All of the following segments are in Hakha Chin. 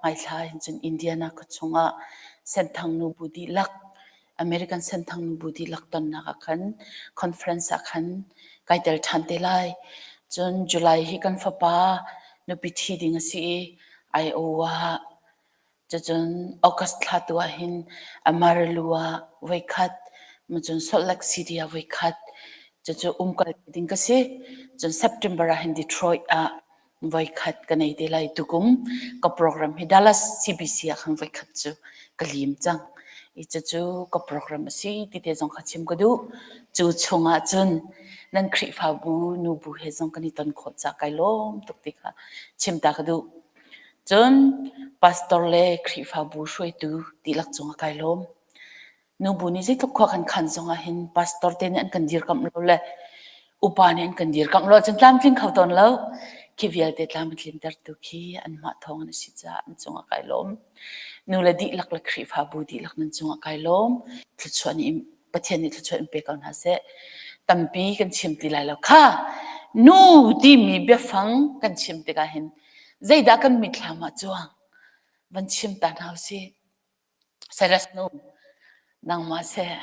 Hmaithla hin cun Indiana khua chungah Senthang nubu dihlak American Senthang nubu dihlak tonnak ah khan conference ah khan kai tel ṭhan te lai. Cun July hi kan fapa nupi ṭhi ding a si i Iowa ah cucun August thla tu ah hin Amarillo ah voikhat, cun Salt Lake City ah voikhat cucu umkal ding ka si. Cun September ah hin Detroit ah voikhat ka nei te lai. Tukum ka program hi Dallas CBC ah khan voikhat cu ka lim cang. I cucu ka program a si ti te zong kha chim ka duh. Cu chungah cun nan Khrihfabu nubu he zong kan i ton khawh caah kai lawm tuk ti kha chim ta ka duh. Cun pastor le Khrihfabu hruaitu dihlak cungah kai lawm. Nubu nih zeitluk khua kan khan zongah hin pastor te nih an kan dirkamh lo le upa nih an kan dirkamh lo ahcun tlamtling kho tawn lo. Khi vialte tlam a tlintertu khi anmah thawng in a si caah an cungah kai lawm. Nu le dihlak le Khrihfabu dihlak nan cungah kai lawm. Thluachuah nih Pathian nih thluachuah in pe ko hna seh. Tampi kan chim ti lai lo. Kha nu timi biafang kan chim tikah hin zeidah kan mitthlam ah cuang van chim ta hna usih. Cyrus nu, nangmah seh.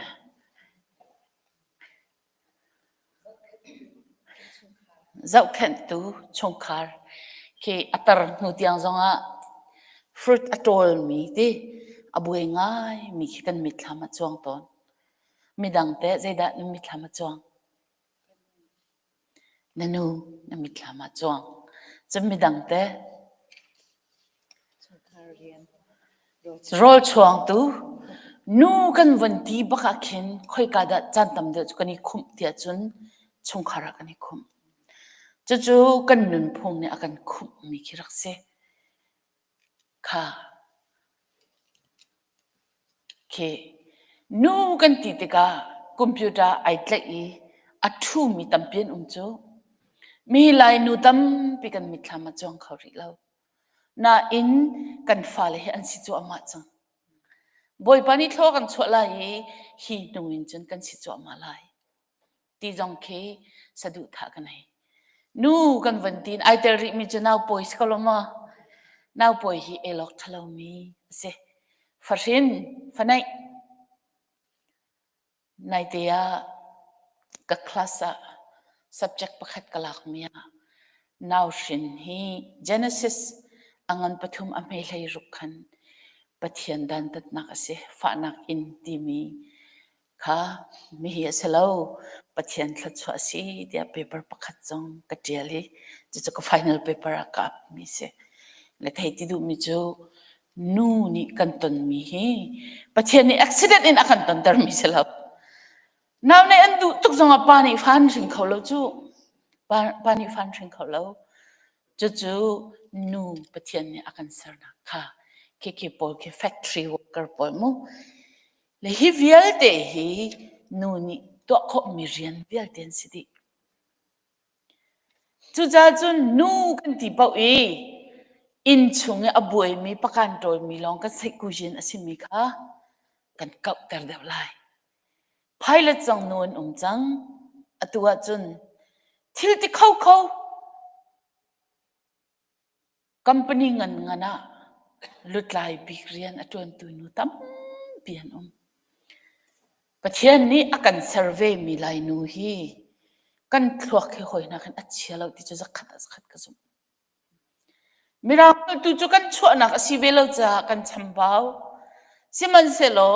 Zohkhenhtu chungkhar khi a tar hnu tiang zongah fruit a ṭawlmi ti a buai ngaimi khi kan mitthlam ah cuang tawn. Midang teh zeidah na mitthlam ah cuang? Na nu na mitthlam ah cuang. Cun midang teh? Rawl chuangtu nu kan von ti bak ah khin khoika dah caan tam deuh cu kan i khumh tiah cun chungkhar ah kan i khumh. Cucu kan nunphung nih a kan khumhmi khi rak si. Kha khi nu kan ti tikah computer ai tlaih i a ṭhumi tampi an um cu. Mi Lainu tampi kan mitthlam ah cuang kho rih lo. Nain kan fale hi an si cuahmah cang. Bawipa nih thlaw kan chuah lai i hi hnu in cun kan si cuahmah lai. Ti zong khi saduhthah ka nei. Nu kan von tin ai tel rihmi cu naupawi si ko lo maw? Naupawi hi elawk ṭhalomi a si. Fahrin, faneih, Naite ah ka class ah subject pakhat ka lakmi ah nauhrin hi Genesis a ngan pathum a hme hlei ruk khan Pathian dantatnak a si, fahnak in timi kha mihi a si lo, Pathian thluachuah a si tiah paper pakhat zong ka ṭial i cucu ka final paper ah ka apmi a si. Le thei ti duhmi cu Nu nih kan tonmi hi Pathian nih accident in a kan tontermi si lo. Nau nih an duh tuk zongah pa nih fa an hring kho lo cu. Pa, pa nih fa an hring kho lo. Cucu nu Pathian nih a kan sernak kha khi pawl khi factory worker pawl mu. Le hi vialte hi nu nih tuah khawhmi rian vialte an si dih. Cucaah cun nu kan ti paoh i inn chung i a buaimi pakan ṭawlmi lawng kan seihkuzin a simi kha kan kauhter deuh lai. Pilot zong nu an um cang. Atu ahcun thil ti kho kho Company ngan ngan ah lutlai bik rian a ṭuantu nu tampi an um. Pathian nih a kan ser vemi Lainu hi kan thluak hi hawi nakin a chia lo ti cu zakhat ah zakhat ka zumh. Mirang tu cu kan chuahnak a si ve lo caah kan chambau. Sihmanhsehlaw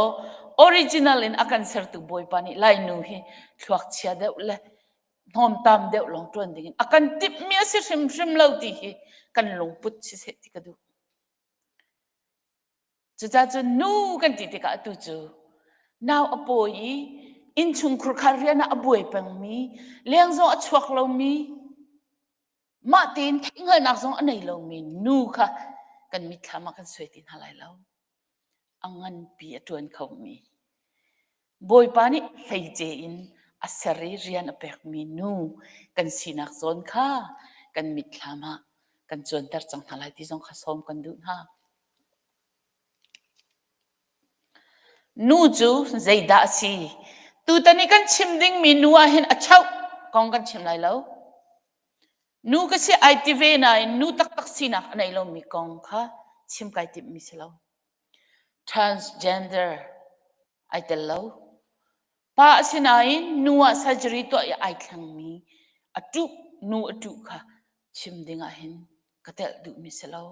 original in a kan sertu Bawipa nih Lainu hi thluak chia deuh le hnawmtam deuh lawng ṭuan dingin a kan timhmi a si hrimhrim lo ti hi kan lungput siseh ti ka duh. Cucaah cun nu kan ti tikah atu cu nau a pawi i innchungkhur kha rian ah a buai pengmi, leng zong a chuak lomi, mah tein theihhngalhnak zong a nei lomi nu kha kan mitthlam ah kan suai ti hna lai lo. A nganpi a ṭuan khomi Bawipa nih hleice in a ser i rian a pekmi nu kan sinak zawn kha kan mitthlam ah kan cuanter cang hna lai ti zong kha sawm kan duh hna. Nu cu zeidah a si? Tutan i kan chim dingmi nu ah hin a choh kong kan chim lai lo. Nu ka si ai ti ve nain nu taktak sinak a nei lomi kong kha. chim kai timhmi si lo. Transgender ai tel lo. Pa asinain nu ah surgery tuah i ai thlengmi a ṭuh nu a ṭuh kha chim ding ah hin ka telh duhmi si lo.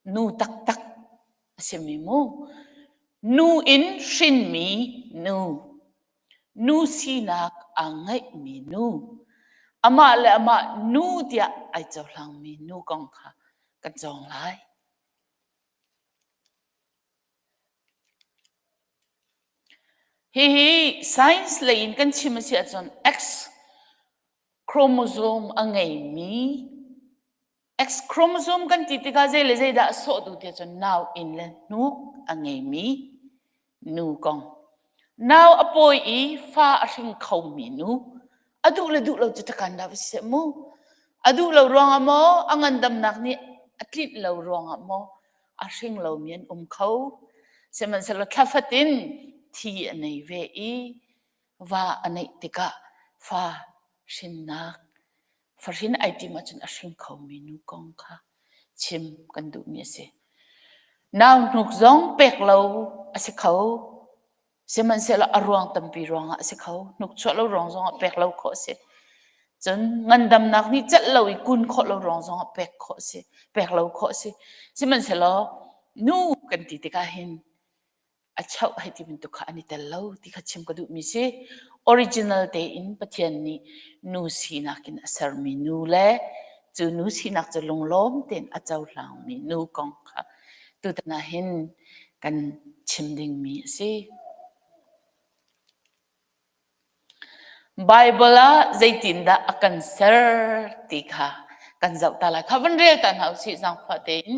Nu taktak a simi mu. Nu in hrinmi nu. Nu sinak aa ngeihmi nu. Amah le amah nu tiah ai cohlangmi nu kong kha kan cawng lai. Hihi science lei in kan chim a si ahcun X chromosome a ngeimi X chromosome kan ti tikah zei le zeidah a sawh duh ti ahcun nau inn le hnuk a ngeimi nu kong. Nau a pawi i fa a hring khomi nu a duh le duh lo cu takan dah va si seh mu. A duh lo ruangah maw a ngandamnak nih a tlinh lo ruangah maw a hring lomi an um kho. Sihmanhsehlaw thla fatin thi a nei ve i va a neih tikah fa hrinnak fahrin ai tim ahcun a hring khomi nu kong kha chim kan duhmi a si. Nau hnuk zong pek lo a si kho. Sihmanhsehlaw a ruang tampi ruangah a si kho. Hnukchuah lo ruang zongah pek lo khawh a si. Cun ngandamnak nih celh lo i kun khawh lo ruang zongah pek khawh a si, pek lo khawh a si. Sihmanhsehlaw nu kan ti tikah hin a chauh hei ti bantuk kha an i tel lo ti kha chim ka duhmi si. Original tein Pathian nih nu sinak in a sermi nu le cu nu sinak cu lunglawm tein a cohlangmi nu kong kha tutan ah hin kan chim dingmi a si. Baibal ah zeitindah a kan ser ti kha kan zoh ta lai. Kha van rel ta hna usih zaangfah tein.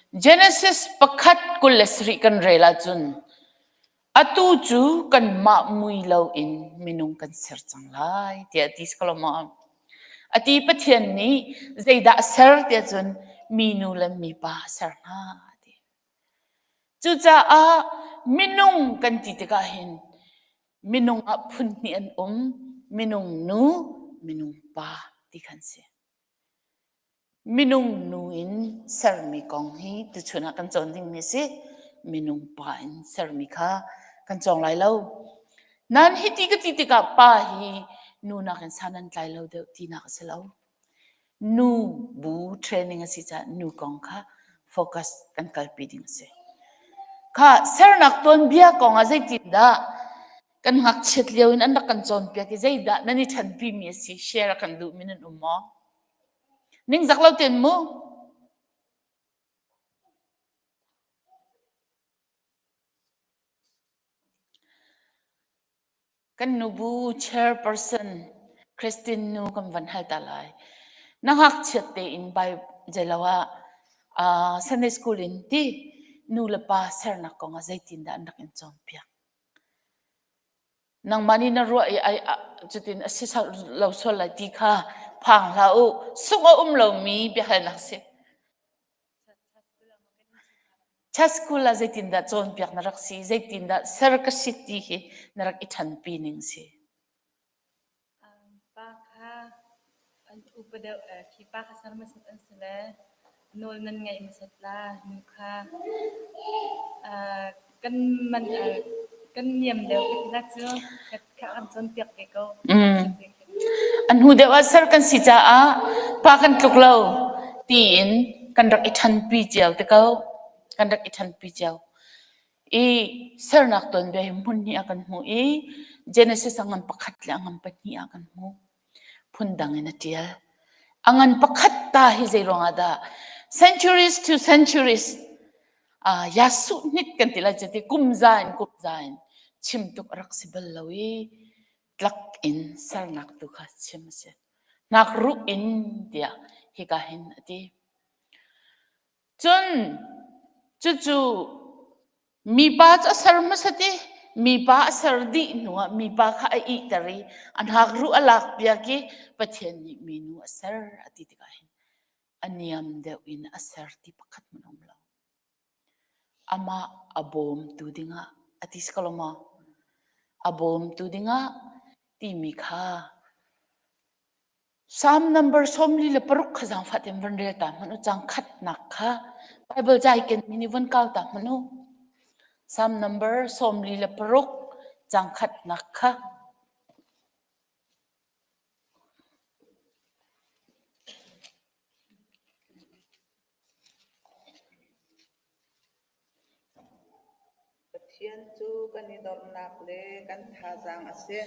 Genesis pakhat 27 kan rel ahcun atu cu kanmah mui loin minung kan ser cang lai tiah a ti si ko lo maw? A ti Pathian nih zeidah a ser tiah cun minu le mipa a ser hna a ti. Cucaah minung kan ti tikah hin minung ah phun hnih an um minung nu minung pa ti khan si minung nu in sermi kong hi tuchun ah kan cawn dingmi si minung pa in sermi kha kan cawng lai lo nan hiti ka ti tikah pa hi nu nakin san an tlai lo deuh tinak a si lo Nu bu training a si caah nu kong kha focus kan kalpi ding a si. Kha sernak tuanbia kong ah zeitindah kan ngakchiat lio in an rak kan cawnpiak i zeidah nan i ṭhanpi mi a si share a kan duhmi nan um maw? Ningzak lo ten mu. Kan nubu chairperson Christine nu kan van hal ta lai. Na ngakchiat tein zeilo ah uh, Sunday school in ti nu le pa sernak kong ah zeitindah an rak in cawnpiak? Nangmah nih na ruah i ai cutin a si lo sual lai ti kha phang hlah u. Sungh a um lomi biahalnak si. Church school ah zeitindah cawnpiak na rak si, zeitindah ser ka si ti hi na rak i ṭhanpi ning si. Pa kha an upa deuh khi pa kha ser hmasat an si le nawl nan ngaih hmasat la nu kha kan man kan niam deuh ka ti la cu kha kan cawnpiak ve ko. A hnu deuh ah ser kan si caah pa kan tluk lo tiin kan rak i ṭhanpi cio te ko. Kan rak i ṭhanpi cio. I sernak tuanbia hi hmun hnih ah kan hmuh i Genesis a ngan pakhat le a ngan pahnih ah kan hmuh. Phundang in a ṭial. A ngan pakhat ta hi zei ruangah dah centuries to centuries uh, Yasuh hnit kan ti lai cu ti kum za in kum za in chim tuk a rak si bal lo i tlak in sernak tu kha chim a si. Hnakruh in tiah hika hin a ti. Cun cucu mipa cu a ser hmasat i mipa a ser dih hnuah mipa kha a ihter i a hnakruh a lakpiak i Pathian nih minu a ser a ti tikah hin a niam deuh in a ser ti pakhat hmanh a um lo. Amah a bawmtu dingah a ti si ko lo maw? A bawmtu dingah timi kha Psalm number 46 kha zaangfah tein von rel ta hmanh u cang khatnak kha Bible ca i kenmi nih von kau ta hmanh u. Psalm number 46 cang khatnak kha. Pathian cu kan i dornak le kan thazaang a si.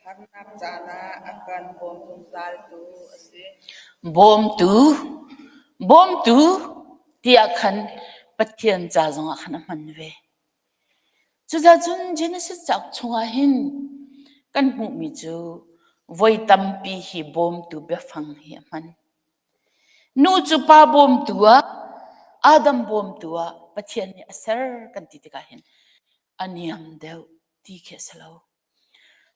Harnak caan ah a kan bawm zungzaltu a si. Bawmtu, bawmtu tiah khan Pathian ca zongah khan a hman ve. Cucaah cun Genesis cauk chungah hin kan hmuhmi cu voi tampi hi bawmtu biafang hi a hman. Nu cu pa bawmtu ah, Adam bawmtu ah Pathian nih a ser kan ti tikah hin a niam deuh ti khi a si lo.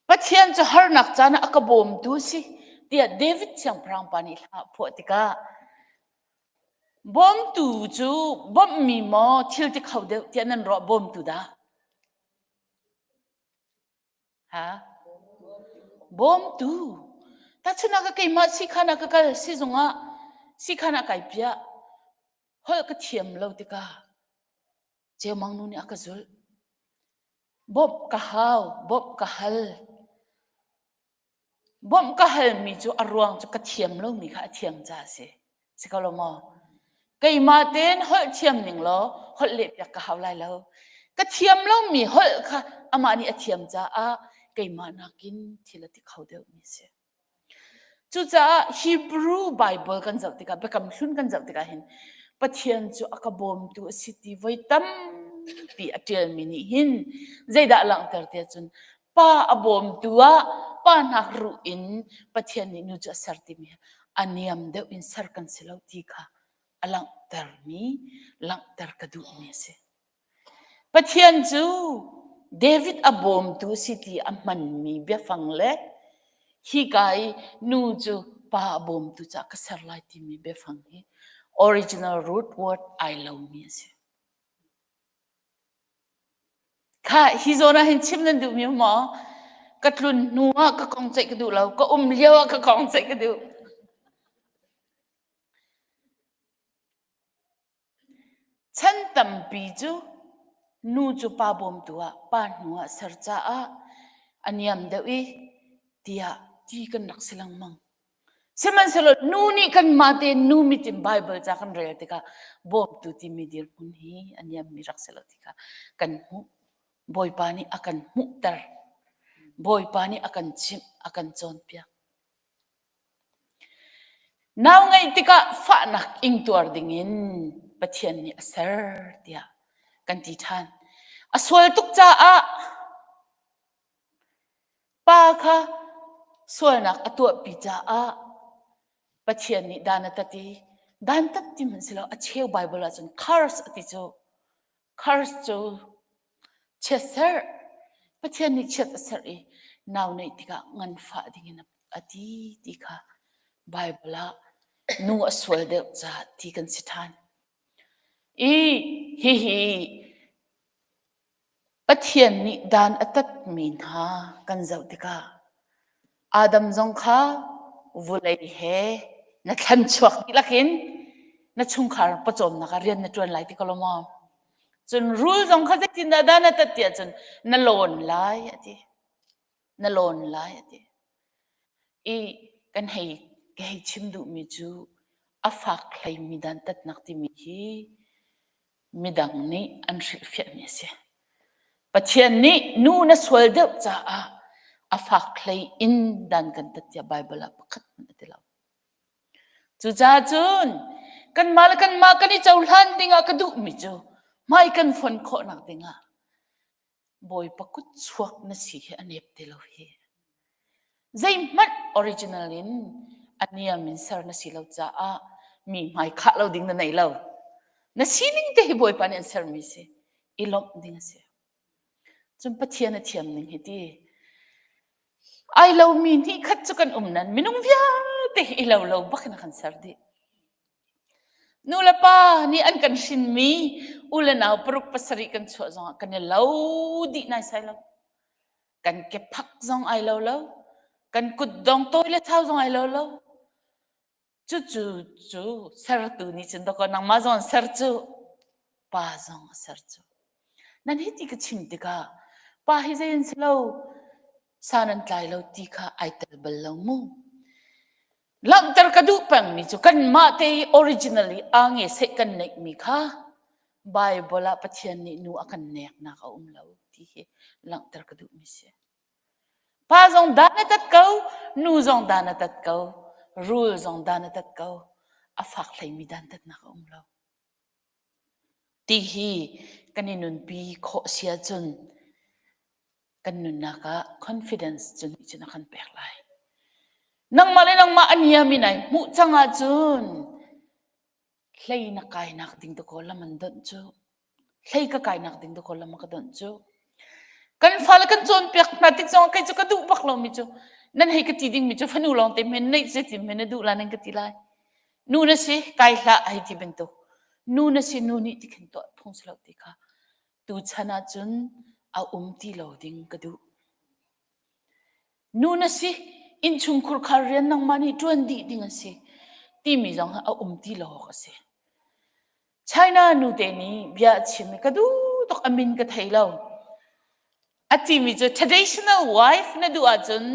Pathian cu harnak caan ah a ka bawmtu a si tiah David siangpahrang pa nih hla a phuah tikah bawmtu cu bawmhmi maw thil ti kho deuh tiah nan ruah bawmtu dah? Ha? Bawmtu. Tahchunhnak ah keimah sikhan ah ka kal sizung ah sikhan ah kai piah. Holh ka thiam lo tikah Ceumang nu nih a ka zulh. Bawmh ka hau, bawmh ka hal. Bawmh ka halmi cu a ruang cu ka thiam lomi kha a thiam caah a si. Si ko lo maw? Keimah tein holh thiam ning law holh lehpiak ka hau lai lo. Ka thiam lomi holh kha amah nih a thiam caah keimah nakin thil a ti kho deuhmi a si. Cucaah Hebrew Bible kan zoh tikah, Biakam Hlun kan zoh tikah hin Pathian cu a ka bawmtu a si ti voi tampi a ṭialmi nih hin zeidah a langhter tiah cun Pa a bawmtu ah pa hnak ruh in Pathian nih nu cu a ser timi a niam deuh in ser kan si lo ti kha a langhtermi, langhter ka duhmi a si. Pathian cu David a bawmtu si ti a hmanmi biafang le hika i nu cu pa a bawmtu caah ka ser lai timi biafang hi original root word ai lomi a si. Khah, hi zawn ah hin chim nan duhmi um maw? Ka tlun hnu ah ka kong ceih ka duh lo. Ka um lio ah ka kong ceih ka duh. Chan tampi cu nu cu pa bawmtu ah pa hnu ah ser caah a niam deuh i tiah ti kan rak si lengmang. Sihmanhsehlaw nu nih kanmah tein nu mit in Baibal ca kan rel tikah bawmtu timi dirhmun hi a niammi rak si lo ti kha kan hmuh. Bawipa nih a kan hmuhter. Bawipa nih a kan chimh, a kan cawnpiak. Nau ngeih tikah fahnak ingtuar dingin Pathian nih a ser tiah kan ti ṭhan. A sual tuk caah Pa kha sualnak a tuahpi caah Pathian nih dan a tat i dantat ti hmanh si lo a cheu Baibal ahcun curse a ti cu curse cu chiatserh Pathian nih chiat a serh i nau neih tikah nganfah dingin a ti ti kha Baibal ah nu a sual deuh caah ti kan si ṭhan. I hihi Pathian nih dan a tatmi hna kan zoh tikah Adam zong kha vulei he na thlan chuak dihlak in na chungkhar pawcawmnak ah rian na ṭuan lai ti ko lo maw? Cun rul zong kha zeitindah dan a tat ti ahcun na lawn lai a ti. Na lawn lai a ti. I kan hei ka hei chim duhmi cu a fak hleimi dantatnak timi hi midang nih an hrilhfiahmi a si. Pathian nih nu na sual deuh caah a fak hlei in dan kan tat tiah Baibal ah pakhat hmanh a ti lo. Cucaah cun kanmah le kanmah kan i cohlan dingah ka duhmi cu hmai kan fon khawhnak dingah Bawipa kut chuak na si hi a nep ti lo hi. Zeihmanh original in a niam in ser na si lo caah mi hmai khah lo ding na nei lo. Na sining te hi Bawipa nih an sermi si. I lawmh ding a si. Cun Pathian a thiam ning hi ti. Ai lomi hnih khat cu kan um nan minung vialte hi i lo lo bak in a kan ser dih. Nu le pa nih an kan hrinmi u le nau paruk pasarih kan chuah zongah kan i lo dih naisai lo. Kan kephak zong ai lo lo. Kan kutdong tawi le thau zong ai lo lo. Cucu cu sertu nih cun dawkaw nangmah zong an ser cu pa zong a ser cu. Nan hi ti ka chim tikah pa hi zei an si lo san an tlai lo ti kha ai tel bal lo mu. Langhter ka duh pengmi cu kanmah te i originally aa nge seh kan neihmi kha Bible ah Pathian nih nu a kan neknak a um lo ti hi langhter ka duhmi si. Pa zong dan a tat ko, nu zong dan a tat ko, rul zong dan a tat ko. A fak hleimi dantatnak a um lo. Ti hi kan i nunpi khawh si ahcun kan nunnak ah confidence cu nih cun a kan pek lai. Nangmah le nangmah a niam in ai hmuh cang ahcun hlei na kainak ding dakaw lam an donh cu. Hlei ka kainak ding dakaw lam a ka donh cu. Kan fale kan cawnpiak hna tik zong kei cu ka duh bak lomi cu nan hei ka ti dingmi cu fanu lawng te men neih ce ti men na duh la nan ka ti lai. Nu na si kai hlah hei ti bantuk. Nu na si nu nih ti khin tuah phung si lo ti kha tuchan ahcun a um ti lo ding ka duh. Nu na si, innchungkhur khar rian nangmah nih ṭuan dih ding a si timi zong a um ti lo awk a si. China nute nih bia a chim i ka duh tuk a min ka thei lo. A timi cu traditional wife na duh ahcun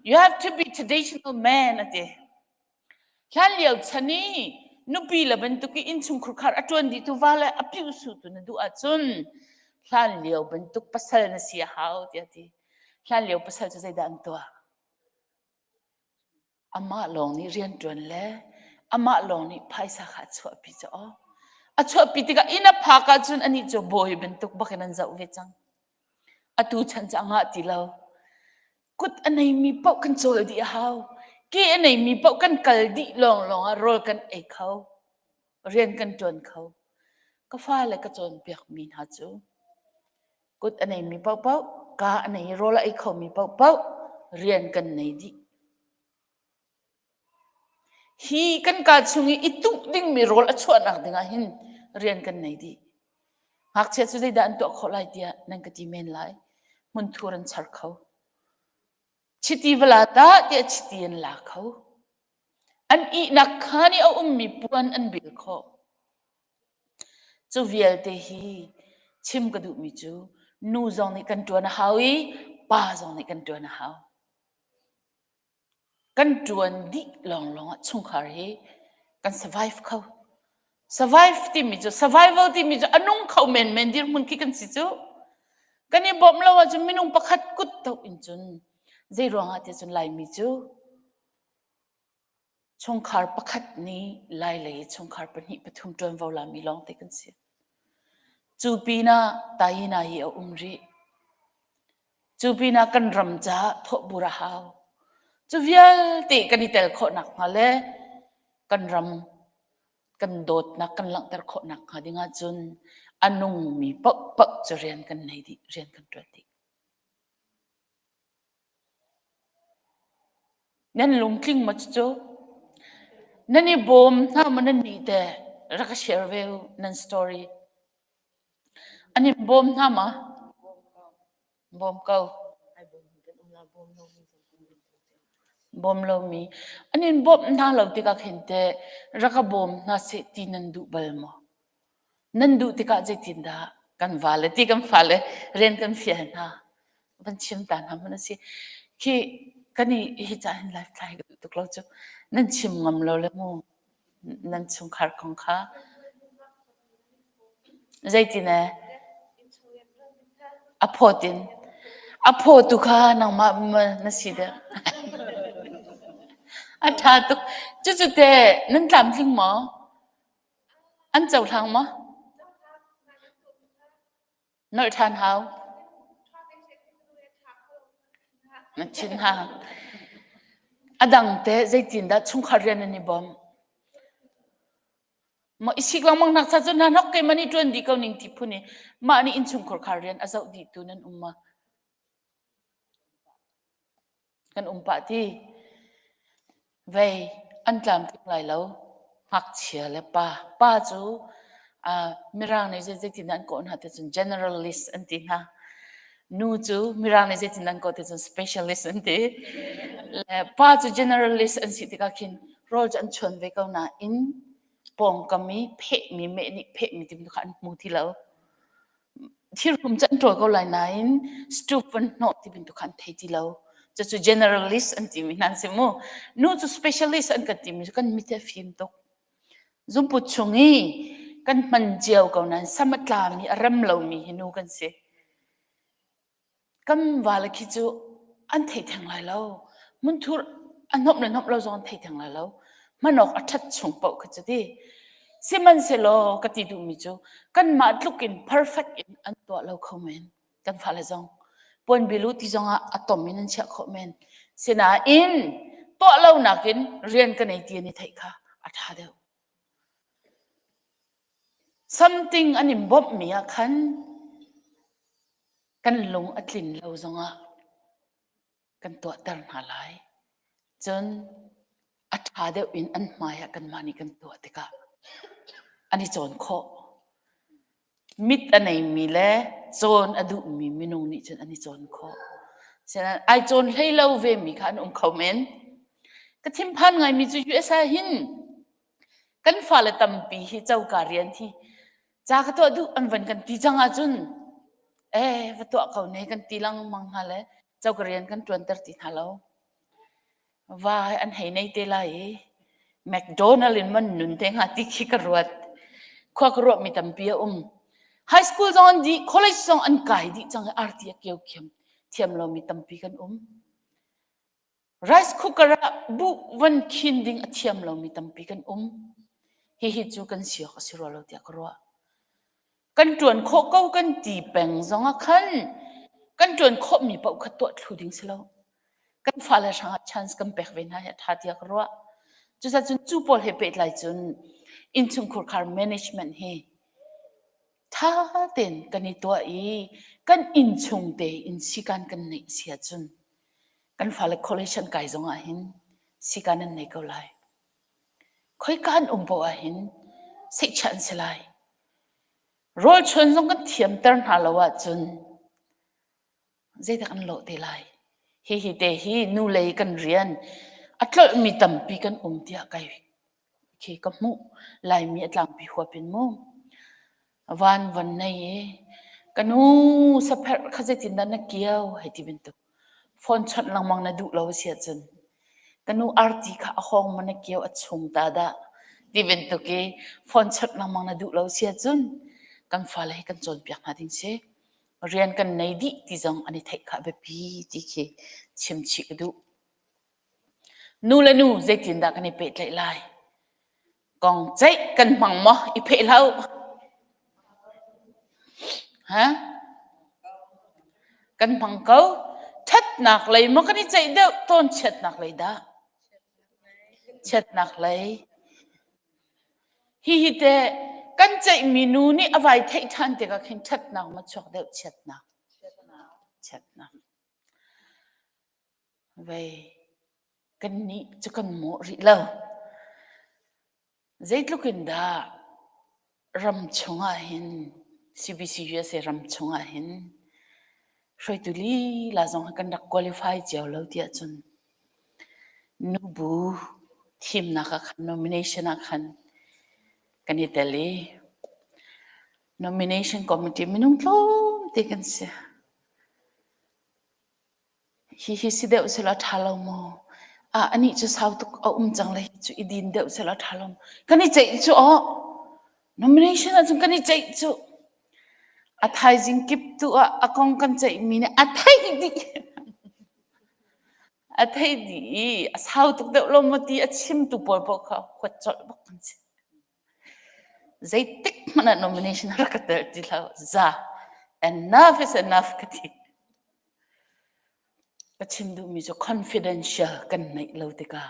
you have to be traditional man a ti. Hlanlio chan i nupi le bantuk i innchungkhur khar a ṭuan dihtu va le a piuhsutu na duh ahcun hlanlio bantuk pasal na si a hau tiah a ti. Hlanlio pasal cu zeidah an tuah? Amah lawng nih rianṭuan le amah lawng nih phaisa kha a chuahpi cu aw. A chuahpi tikah inn a phak ahcun anih cu bawi bantuk bak in an zoh ve cang. Atu chan cu a ngah ti lo. Kut a neimi paoh kan cawl dih a hau. Ke a neimi paoh kan kal dih lawnglawng ah rawl kan ei kho. Rian kan ṭuan kho. Ka fale ka cawnpiakmi hna cu kut a neimi paohpaoh, kaa a nei i rawl a ei khomi paohpaoh rian kan nei dih. Hi kan kaa chung i i tuh dingmi rawl a chuahnak dingah hin rian kan nei dih. Ngakchia cu zeidah an tuah khawh lai tiah nan ka ti men lai. Hmunthur an char kho. Chiti va la ta tiah chiti an la kho. An ihnak khaan i a ummi puan an bil khawh. Cu vialte hi chim ka duhmi cu nu zong nih kan ṭuan a hau i pa zong nih kan ṭuan a hau. Kan ṭuan dih lawnglawng ah chungkhar hi kan survive kho. Survive timi cu survival timi cu a nung kho menmen dirhmun khi kan si cu. Kan i bawmh lo ahcun minung pakhat kut to in cun zei ruangah tiah cun Laimi cu chungkhar pakhat nih Lailei chungkhar pahnih pathum ṭuanvo lami lawngte kan si. Cu pinah Tayina hi a um rih. Cu pinah kan ram caah thawhbur a hau. Cu vialte kan i tel khawh nakhnga le kan ram kan dawtnak kan langhter khawh nakhnga ding ahcun a nungmi paohpaoh cu rian kan nei dih, rian kan ṭuan dih. Nan lungtling maw cucu? Nan i bawm hna maw nan nih teh? Rak ka share ve u nan story. An in bawm hna ma? Bawm ko. Bawm lomi. An in bawmh hna lo tikah khin teh rak ka bawm hna seh ti nan duh bal maw? Nan duh tikah zeitindah kan vale ti kan fale rian kan fial hna? Van chim ta hna hmanh a si. Khi kan i hi ca hin live thlai ka duh tuk lo cu. Nan chim ngam lo le mu. Nan chungkhar kong kha zeitin ee a phawt in a phawtu kha nangmah na si deuh. A ṭha tuk. Cucu teh nan tlamtling maw? An cohlang maw? Nolh ṭhan hau. Na thin ha. A dang teh zeitindah chungkhar rian nan i bawmh? Maw i sik lengmang nak cha cu hna hnok keimah nih ṭuan dih ko ning ti phun i mah nih innchungkhar khar rian a zoh dihtu nan um ma? Kan um pah ti. Vei, an tlamtling lai lo. Ngakchia le pa. Pa cu Mirang nih zeitin an kawh hna ti cun generalist an ti hna. Nu cu Mirang nih zeitin an kawh ti cun specialist an ti. Le pa cu generalist an si tikah khin rawl cu an chuan ve ko nain pawngkam i phehmi meh nih phehmi ti kha an hmu ti lo. Thirhum cu an ṭawl ko lai nain stove van hnawh ti bantuk kha an thei ti lo. Cucu generalist an timi hna an si mu. Nu cu specialist an kan timi cu kan mit a fim tuk. Zungput chung i kan hman cio ko nain sam a tlami a rem lomi hi nu kan si. Kan vale khi cu an thei theng lai lo. Hmunthur a hnawmh le hnawmh lo zong an thei theng lai lo. Hman awk a ṭhat chung paoh kha cu ti. Sihmanhsehlaw ka ti duhmi cu kanmah tluk in perfect in an tuah lo kho men. Kan fale zong puanbilu ti zongah a tom in an chiah khawh men. Sinain tuah lo nakin rian ka nei ti an i theih kha a ṭha deuh. Something an in bawmhmi ah khan kan lung a tlin lo zongah kan tuahter hna lai. Cun a ṭha deuh in an hmai ah kanmah nih kan tuah tikah an i cawn khawh. Mit a neimi le cawn a duhmi minung nih cun an i cawn khawh. Sinain ai cawn hlei lo vemi kha an um kho men. Ka thinphan ngaimi cu US ah hin kan fale tampi hi coka rian hi ca ka tuah duh an van kan ti cang ahcun eh va tuah ko ne kan ti lengmang hna le coka rian kan ṭuanter ti hna lo. Va an hei nei te lai i McDonald in man nun te hnga ti khi ka ruat. Khua ka ruahmi tampi a um. High school zong an dih, college zong an kai dih cang i arti a kio khiam thiam lomi tampi kan um. Rice cooker ah buh van khin ding a thiam lomi tampi kan um. Hihi cu kan si awk a si rua lo tiah ka ruah. Kan ṭuan khawh ko kan ti peng zong ah khan kan ṭuan khawhmi paoh kha tuah thlu ding si lo. Kan fale hrangah chance kan pek ve hna hi a ṭha tiah ka ruah. Cucaah cun cu pawl he pehtlai cun innchungkhar management hi ṭha tein kan i tuah i kan innchung tein sikan kan neih si ahcun kan fale college an kai zong ah hin sikan an nei ko lai. Khoika an um paoh ah hin seihchiah an si lai. Rawl chuan zong kan thiamter hna lo ahcun zeidah kan lawh te lai? Hihi te hi nu lei kan rian a tlolhmi tampi kan um tiah kai khi ka hmuh. Laimi a tlangpi huap in mu. Van van nei i ka nu sapherh kha zeitindah na kio hei ti bantuk. Phone chawnh lengmang na duh lo a si ahcun ka nu arti kha a hawng maw na kio a chung ta dah ti bantuk i phone chawnh lengmang na duh lo si ahcun kan fale hi kan cawnpiak hna ding si. Rian kan nei dih ti zong an i theih kha a biapi ti khi chim chih ka duh. Nu le nu zeitindah kan i pehtlaih lai? Kong ceih kan hmang maw? I pheh hlah u. Ha? Kan hmang ko. Ṭhatnak lei maw kan i ceih deuh tawn chiatnak lei dah? Chiatnak lei. Hihi te kan ceihmi nu nih a vai theih ṭhan tikah khin ṭhatnak maw chuak deuh chiatnak? Chiatnak. Vei, kannih cu kan mawh rih lo. Zeitluk in dah ram chungah hin CBC USA ram chungah hin hruaitu lila zong kan rak qualify cio lo tiah cun nubu thimnak ah khan nomination ah khan kan i tel i nomination committee minung tlawmte kan si. Hihi si deuh selaw a ṭha lo maw? Ah, anih cu sau tuk a um cang le hi cu i din deuh selaw a ṭha lo maw? Kan i ceih cu aw. Nomination ahcun kan i ceih cu. A thaizing kip tu ah a kong kan ceihmi nih a theih dih. A theih dih i a sau tuk deuh lo maw ti a chimtu pawl paoh kha huat colh bak kan si. Zeitik hmanh ah nomination a rak ka tel ti hlah. Za. Enough is enough ka ti. Ka chim duhmi cu confidential kan neih lo tikah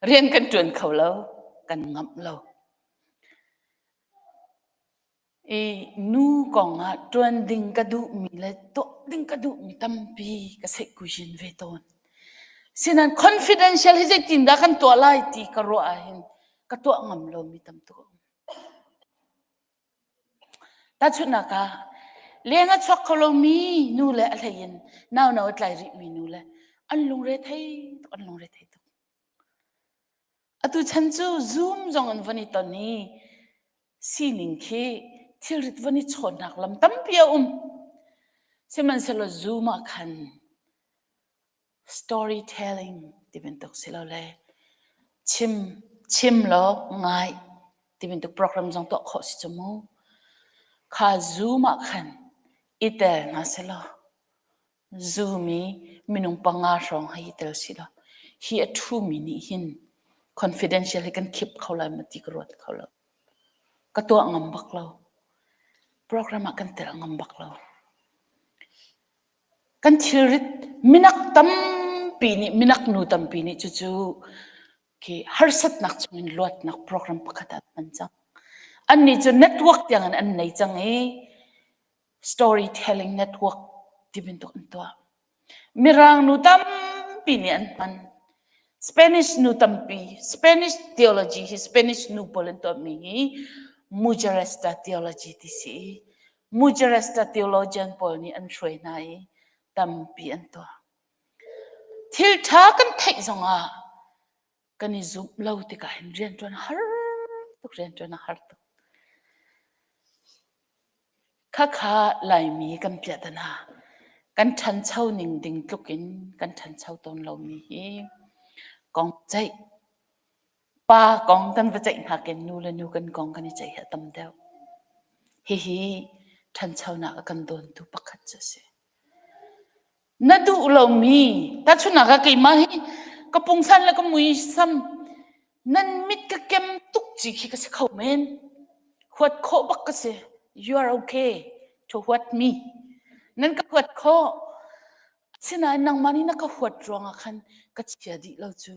rian kan ṭuan kho lo, kan ngamh lo. I nu kong ah ṭuan ding ka duhmi le tuah ding ka duhmi tampi ka seihkuizin ve tawn. Sinain confidential hi zeitindah kan tuah lai ti ka ruah ahhin. Ka tuah ngam lomi tam tuk a um. Tahchunhnak ah, leng a chuak kho lomi nu le a hlei in nauno a tlai rihmi nu le an lungre thei tuk, an lungre thei tuk. Atu chan cu Zoom zong in von i ton i sining khi thilrit von i chawnhnak lam tampi a um. Sihmanhsehlaw Zoom ah khan storytelling ti bantuk silole chim chim law ngai ti bantuk program zong tuah khawh si cu mu. Kha Zoom ah khan i tel hna selaw Zoom i minung panga hrawng hei i tel si law hi a ṭhumi nih hin confidential hi kan khip kho lai maw ti ka ruat kho lo. Ka tuah ngam bak lo. Program ah kan tel ngam bak lo. Kan thilrit minak tampi nih minak nu tampi nih cucu khi harsatnak chungin luatnak program pakhat ah an hman cang. Annih cu network tiangin an nei cang i storytelling network ti bantuk an tuah. Mirang nu tampi nih an hman. Spanish nu tampi, Spanish theology hi Spanish nu pawl an tuahmi hi Mujeresta theology ti si i Mujeresta theologian pawl nih an hruai hna i tampi an tuah. Thil ṭha kan theih zongah kan i zumh lo tikah hin rianṭuan a har tuk, rianṭuan a har tuk. Khakha Laimi kan piahtana kan ṭhancho ning ding tluk in kan ṭhancho tawn lomi hi kong ceih pa kong kan va ceih nakin nu le nu kan kong kan i ceih hi a tam deuh. Hihi ṭhanchonak a kan dawntu pakhat cu a si. Na duh lomi tahchunhnak ah keimah hi ka pungsan le ka muisam nan mit ka kem tuk ci khi ka si kho men. Huat khawh bak ka si. You are okay to huat me. Nan ka huat khawh. Asinain nangmah nih na ka huat ruangah khan ka chia dih lo cu.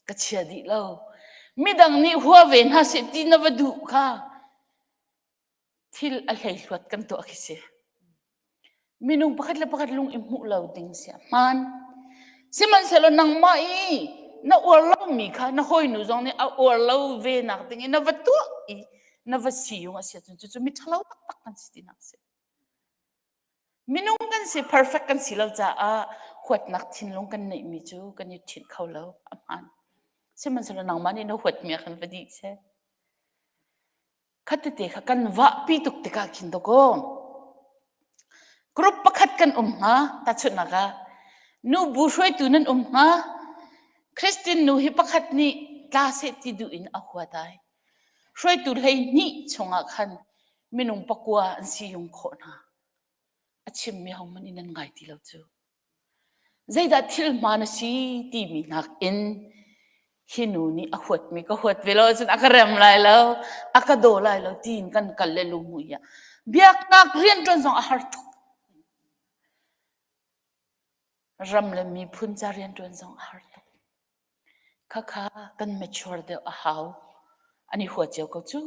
Ka chia dih lo. Midang nih hua ve hna seh ti na va duh kha thil a hleihluat kan tuah khi si. Minung pakhat le pakhat lung i hmuh lo ding si a hmaan. Sihmanhsehlaw nangmah i na uar lomi kha na hawinu zong nih a uar lo ve nak ding i na va tuah i na va siyung a si ahcun cucu miṭhalo taktak kan si tinak a si. Minung kan si perfect kan si lo caah huatnak thinlung kan neihmi cu kan i ṭhinh kho lo a hmaan. Sihmanhsehlaw nangmah nih na huatmi ah khan va dih seh. Khatete kha kan vahpi tuk tikah khin dawkaw group pakhat kan um hnga tahchunhnak ah nubu hruaitu nan um hnga Christian nu hi pakhat nih tla seh ti duh in a huat ai hruaitu 12 chungah khan minung pakua an si yung khawh hna a chimmi hohmanh in nan ngai ti lo cu Zeidah thil hmaan a si timi nakin hi nu nih a huatmi ka huat ve lo ahcun a ka rem lai lo, a ka daw lai lo tiin kan kal le lungmui ah biaknak rianṭuan zong a har tuk. Ram le miphun ca rianṭuan zong a har tuk. Khakha kan mature deuh a hau. An i hua cio ko cu.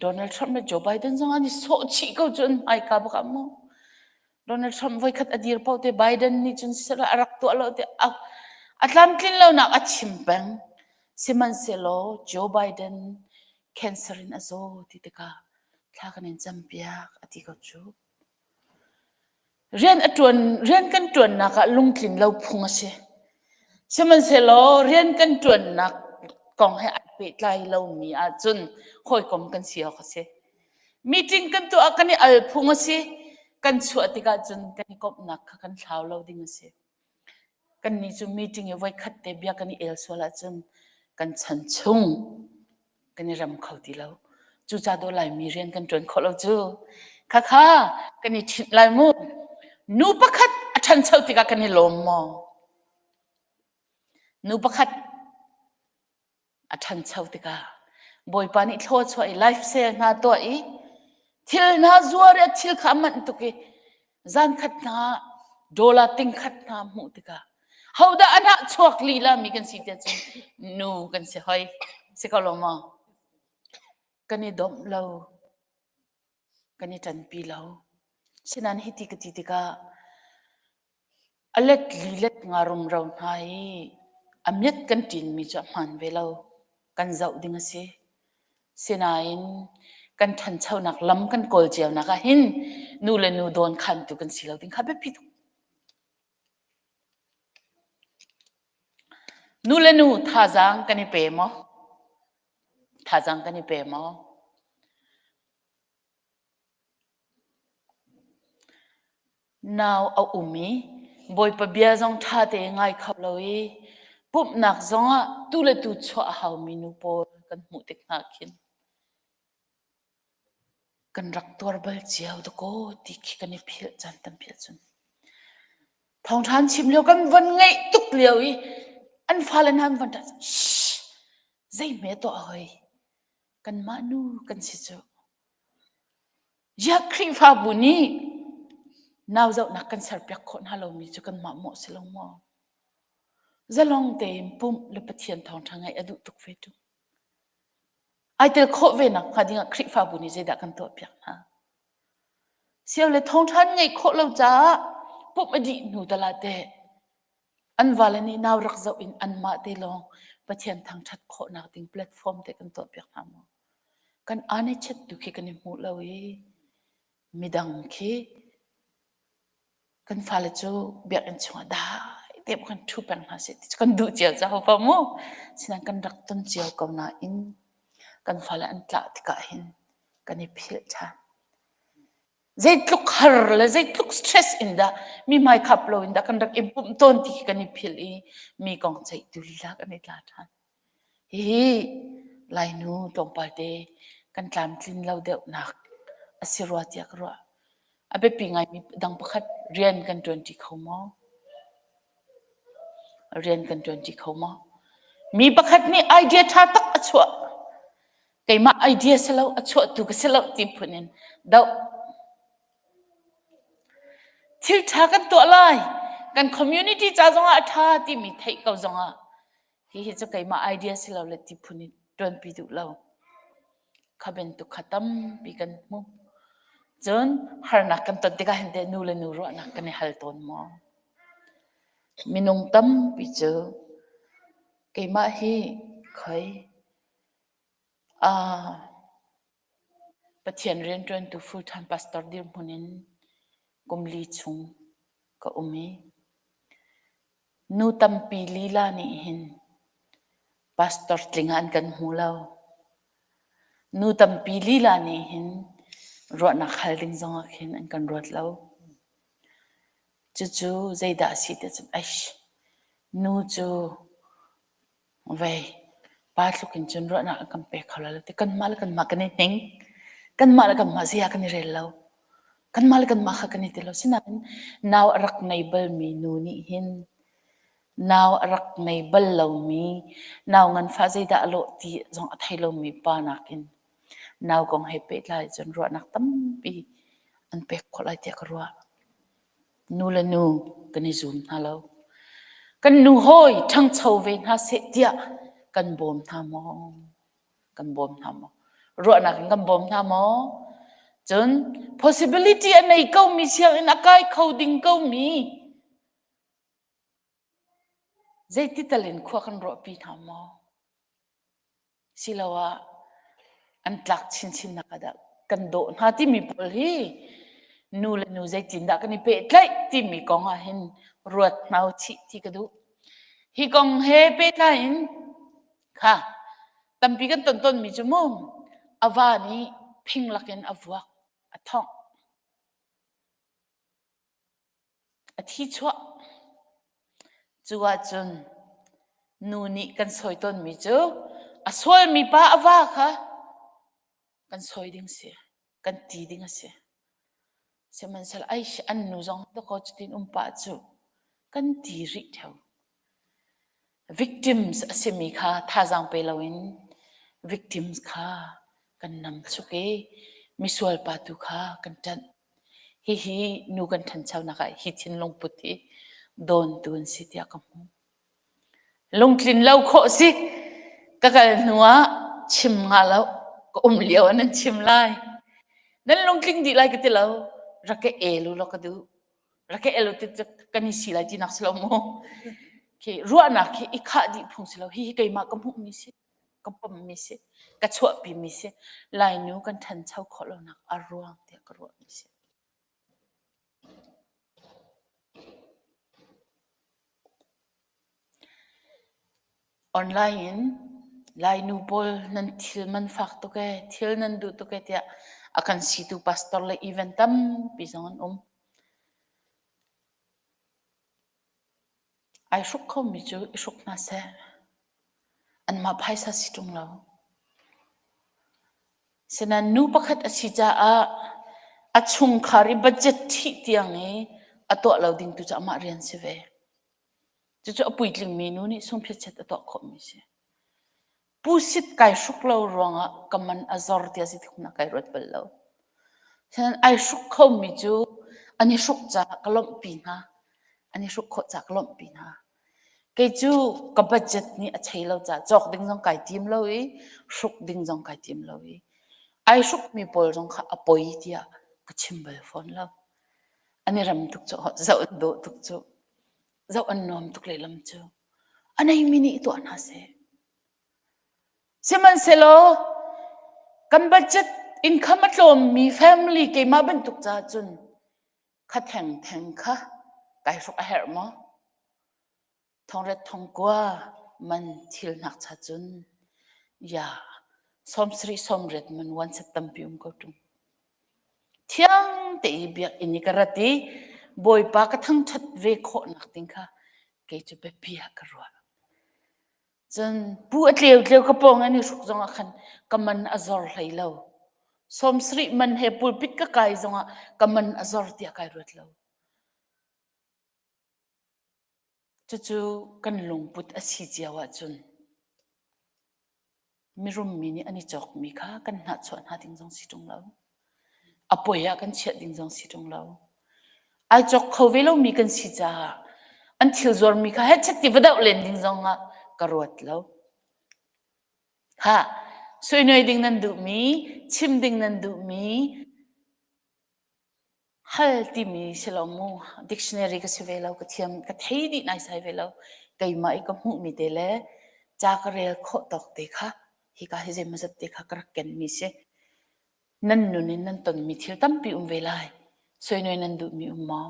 Donald Trump le Joe Biden zong an i sawh chih ko cu an hmaika bak ah mu. Donald Trump voikhat a dir paoh te Biden nih cun siseh a rak tuah lo te a tlamtlin lonak a chim peng. Sihmanhsehlaw Joe Biden cancer in a zaw ti tikah thla kan in campiak a ti ko cu. Rian a ṭuan, rian kan ṭuannak ah lungtlin lo phung a si. Sihmanhsehlaw rian kan ṭuannak kong he ai pehtlai lomi ahcun hawikom kan si awk a si. Meeting kan tuah ah kan i al phung a si. Kan chuah tikah cun kan i komhnak kha kan thlau lo ding a si. Kannih cu meeting i voikhat te bia kan i el sual ahcun kan chan chung kan i rem kho ti lo. Cucaah dawh Laimi rian kan ṭuan khawh lo cu. Khakha kan i ṭhinh lai mu. Nu pakhat a ṭhancho tikah kan i lawm maw? Nu pakhat a ṭhancho tikah Bawipa nih thlaw chuah i life sale hna tuah i thil hna zuar i a thil kha a manh tuk i zan khat hna dollar ting khat hna hmuh tikah hodah a nah chuak lila mi kan si tiah cun nu kan si hoi si ko lo maw kan i domh lo kan i ṭanpi lo sinain hiti ka ti tikah a let li let nga rumro hna i a miat kan ṭinmi cu a hmaan ve lo. Kan zoh ding a si. Sinain kan ṭhanchonak lam kan kawl cionak ah hin nu le nu dawnkhantu kan si lo ding kha biapi tuk. Nu le nu thazaang kan i pe maw? Thazaang kan i pe maw? Nau a um i Bawipa bia zong ṭha tein ngai kho lo i pumhnak zongah tu le tu chuah a haumi nu pawl kan hmuh tik hna khin kan rak tuar bal cio dakaw ti khi kan i philh caan tampi ahcun. Thawngṭha an chim lio kan von ngaih tuk lio i an fale hna an von ṭah shh zei hme tuah hoi kanmah nu kan si cu. Ziah Khrihfabu nih nau zohnak kan serpiak khawh hna lomi cu kanmah mawh si lo maw? Zalong tein pumh le Pathian thawngṭha ngaih a duh tuk ve ṭung. Ai tel khawh ve nak hnga dingah Khrihfabu nih zeidah kan tuahpiak hna? Sio le thawngṭha an ngeih khawh lo caah pumh a dih hnu tal ah teh an vale nih nau rak zoh in anmah te lawng Pathian thangṭhat khawhnak ding platform te kan tuahpiak hna maw? Kan aan i chet tu khi kan i hmuh lo i midang khi kan fale cu biakinn chungah dai te kan ṭhu peng hna seh ti cu kan duh cio caho pa mu. Sinain kan rak ton cio ko nain kan fale an tlah tikah hin kan i philh ṭhan. Zeitluk har le zeitluk stress in dah mi hmaikhap lo in dah kan rak i pumh tawn ti khi kan i philh i mi kong ceihtu lila kan i tla ṭhan. Hihi Lainu tlawmpal te kan tlamtlin lo deuhnak a si rua tiah ka ruah. A biapi ngaimi dang pakhat rian kan ṭuanṭi kho maw? Rian kan ṭuanṭi kho maw? Mi pakhat nih idea ṭha tak a chuah. Keimah idea si lo, a chuahtu ka si lo ti phun in doh. Thil ṭha kan tuah lai. Kan community ca zongah a ṭha timi theih ko zongah hihi cu keimah idea si lo le ti phun in ṭuanpi duh lo. Kha bantuk kha tampi kan hmu. Cun harnak kan ton tikah hin teh nu le nu ruahnak kan i hal tawn maw? Minung tampi cu keimah hi khoi ah Pathian rianṭuantu full-time pastor dirhmun in kum li chung ka um i nu tampi lila nih hin pastor tling ah an kan hmu lo. Nu tampi lila nih hin ruahnak hal ding zongah khin an kan ruat lo. Cucu zeidah a si ti cun eish nu cu Vei, pa tluk in cun ruahnak an kan pe kho lai lo ti kanmah le kanmah kan i hning. Kanmah le kanmah zei ah kan i rel lo. Kanmah le kanmah kha kan i ti lo. Sinain nau a rak ngei balmi nu nih hin nau a rak ngei bal lomi, nau nganfah zeidah a lawh ti zong a thei lomi pa nakin nau kong he pehtlai cun ruahnak tampi an pek khawh lai tiah ka ruah. Nu le nu kan i zum hna lo. Kan nu hawi ṭhangcho ve hna seh tiah kan bawm hna maw? Kan bawm hna maw? Ruahnak in kan bawm hna maw? Cun possibility a nei komi sianginn a kai kho ding komi zeiti tal in khua kan ruahpi hna maw? Siloah an tlak chinchinnak ah dah kan dawh hna timi pawl hi nu le nu zeitindah kan i pehtlaih timi kong ah hin ruat hna u chih ti ka duh. Hi kong he pehtlai in kha tampi kan ton tawnmi cu mu a va nih phing lakin a vuak a thongh. A thi chuah. Cu ahcun nu nih kan sawi tawnmi cu a sualmi pa a va kha kan sawi ding si, kan ti ding a si. Sihmanhsehlaw ai an nu zong dakaw cutin um pah cu kan ti rih ṭheo. Victims a simi kha thazaang pe loin victims kha kan nam chuk i misual pa tu kha kan ṭanh. Hihi nu kan ṭhanchonak ah hi thinlung put hi dawntu an si tiah ka hmuh. Lungtlin lo khawh si. Ka kal hnu ah chim hnga lo. Ka um lio ah nan chim lai. Nan lungtling dih lai ka ti lo. Rak ka el u law ka duh. Rak ka el u ti cu kan i si lai tinak si lo mu. Khi ruahnak khi i khah dih phung si lo. Hihi keimah ka hmuhmi si. Ka pommi si. Ka chuahpimi si. Lainu kan ṭhancho khawh lonak a ruang tiah ka ruahmi si. Online in Lainu pawl nan thil man fak tuk ee, thil nan duh tuk ee tiah a kan situ pastor le event tampi zong an um. Ai hruk khomi cu i hruk hna seh. Anmah phaisa si ṭung lo. Sinain nu pakhat a si caah a chungkhar i budget ṭhih tiang i a tuah lo ding tu cu amah rian si ve. Cucu a puitlingmi nu nih sungphiatchet a tuah khawhmi a si. Pusit kai hruk lo ruangah ka man a zor tiah zeitik hmanh ah kai ruat bal lo. Sinain ai hruk khomi cu an i hruk caah ka lawmhpi hna. An i hruk khawh caah ka lawmhpi hna. Kei cu ka budget nih a chei lo caah cawk ding zong kai tim lo i hruk ding zong kai tim lo i ai hrukmi pawl zong kha a poi tiah ka chim bal fawn lo. An i rem tuk cu zoh an dawh tuk cu. Zoh an nuam tuk lehlam cu. A neimi nih tuah hna seh. Sihmanhsehlaw kan budget income a tlawmmi family keimah bantuk caah cun kha thengtheng kha kai hruk a herh maw? Thongret thongkua man thil hngakcha cun ya sawmsarih sawmriat man wanset tampi um ko ṭung. Thiang te i biakinn i ka rat i Bawipa ka thangṭhat ve khawhnak ding kha kei cu biapi ah ka ruah. Cun pu a tleu tleu ka pawng an i hruk zongah khan ka man a zor hlei lo. Sawmsarih man he pulpit ka kai zongah ka man a zor tiah kai ruat lo. Cucu kan lungput a si cio ahcun mirummi nih an i cawkmi kha kan hnahchuah hna ding zong si ṭung lo. A poi ah kan chiah ding zong si ṭung lo. Ai cawk kho ve lomi kan si caah an thil zuarmi kha hechet ti va doh len ding zong ah ka ruat lo. Ha, suinuai ding nan duhmi, chim ding nan duhmi, Hal timi si lo mu. Dictionary ka si ve lo, ka thiam, ka thei dih naisai ve lo. Keimah i ka hmuhmi te le ca ka rel khawh tawk te kha hika hi zeimawzat te kha ka rak kenmi si. Nan nun in nan tonmi thil tampi um ve lai. Soinoi nan duhmi um maw?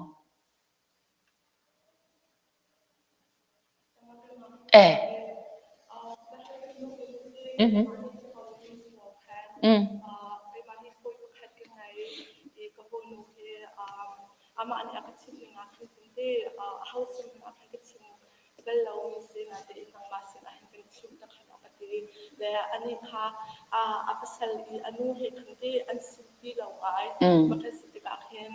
Eh. Mhm. Mm. Amah nih a ka chimh ning ah khan cun te aho sin hmanh ah khan ka chim bal lomi si natein nangmah sinah hin kan chimh ta khan a ka ti. Le anih kha a pasal i a nu he khan te an sim ti lo ngai. Makhan si tikah khin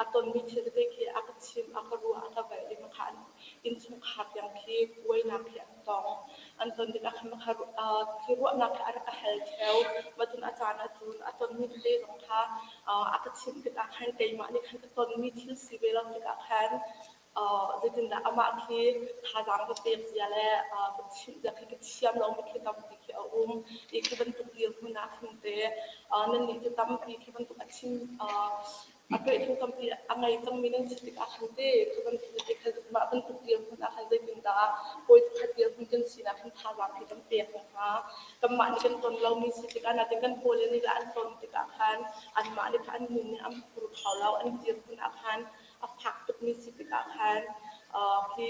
a tonmi thil tete khi a ka chimh, a ka ruah, a ka velh i makha an innchungkhar tiang khi buainak khi an tong. An ton tikah khan makha khi ruahnak khi a rak ka hal ṭheo. Macun a caan ahcun a tonmi tete zong kha a ka chimh tikah khan keimah nih khan ka tonmi thil si ve lo tikah khan zeitindah amah khi thazaang ka pek zia le ka chimh zia khi ka thiam lomi khi tampi khi a um i khi bantuk dirhmun ah khin te nannih cu tampi khi bantuk a chim a tuahtu tampi a ngei cangmi nan si tikah khan te khi bantuk te khan mah bantuk dirhmun ah khan zeitindah hawi pakhat dirhmun kan sinak khan thazaang khi kan pek hna kanmah nih kan ton lomi si tikah natin kan hawile nih lah an ton tikah khan anmah nih khan an nun nih an phur kho lo an dirhmun ah khan a fak tukmi si tikah khan khi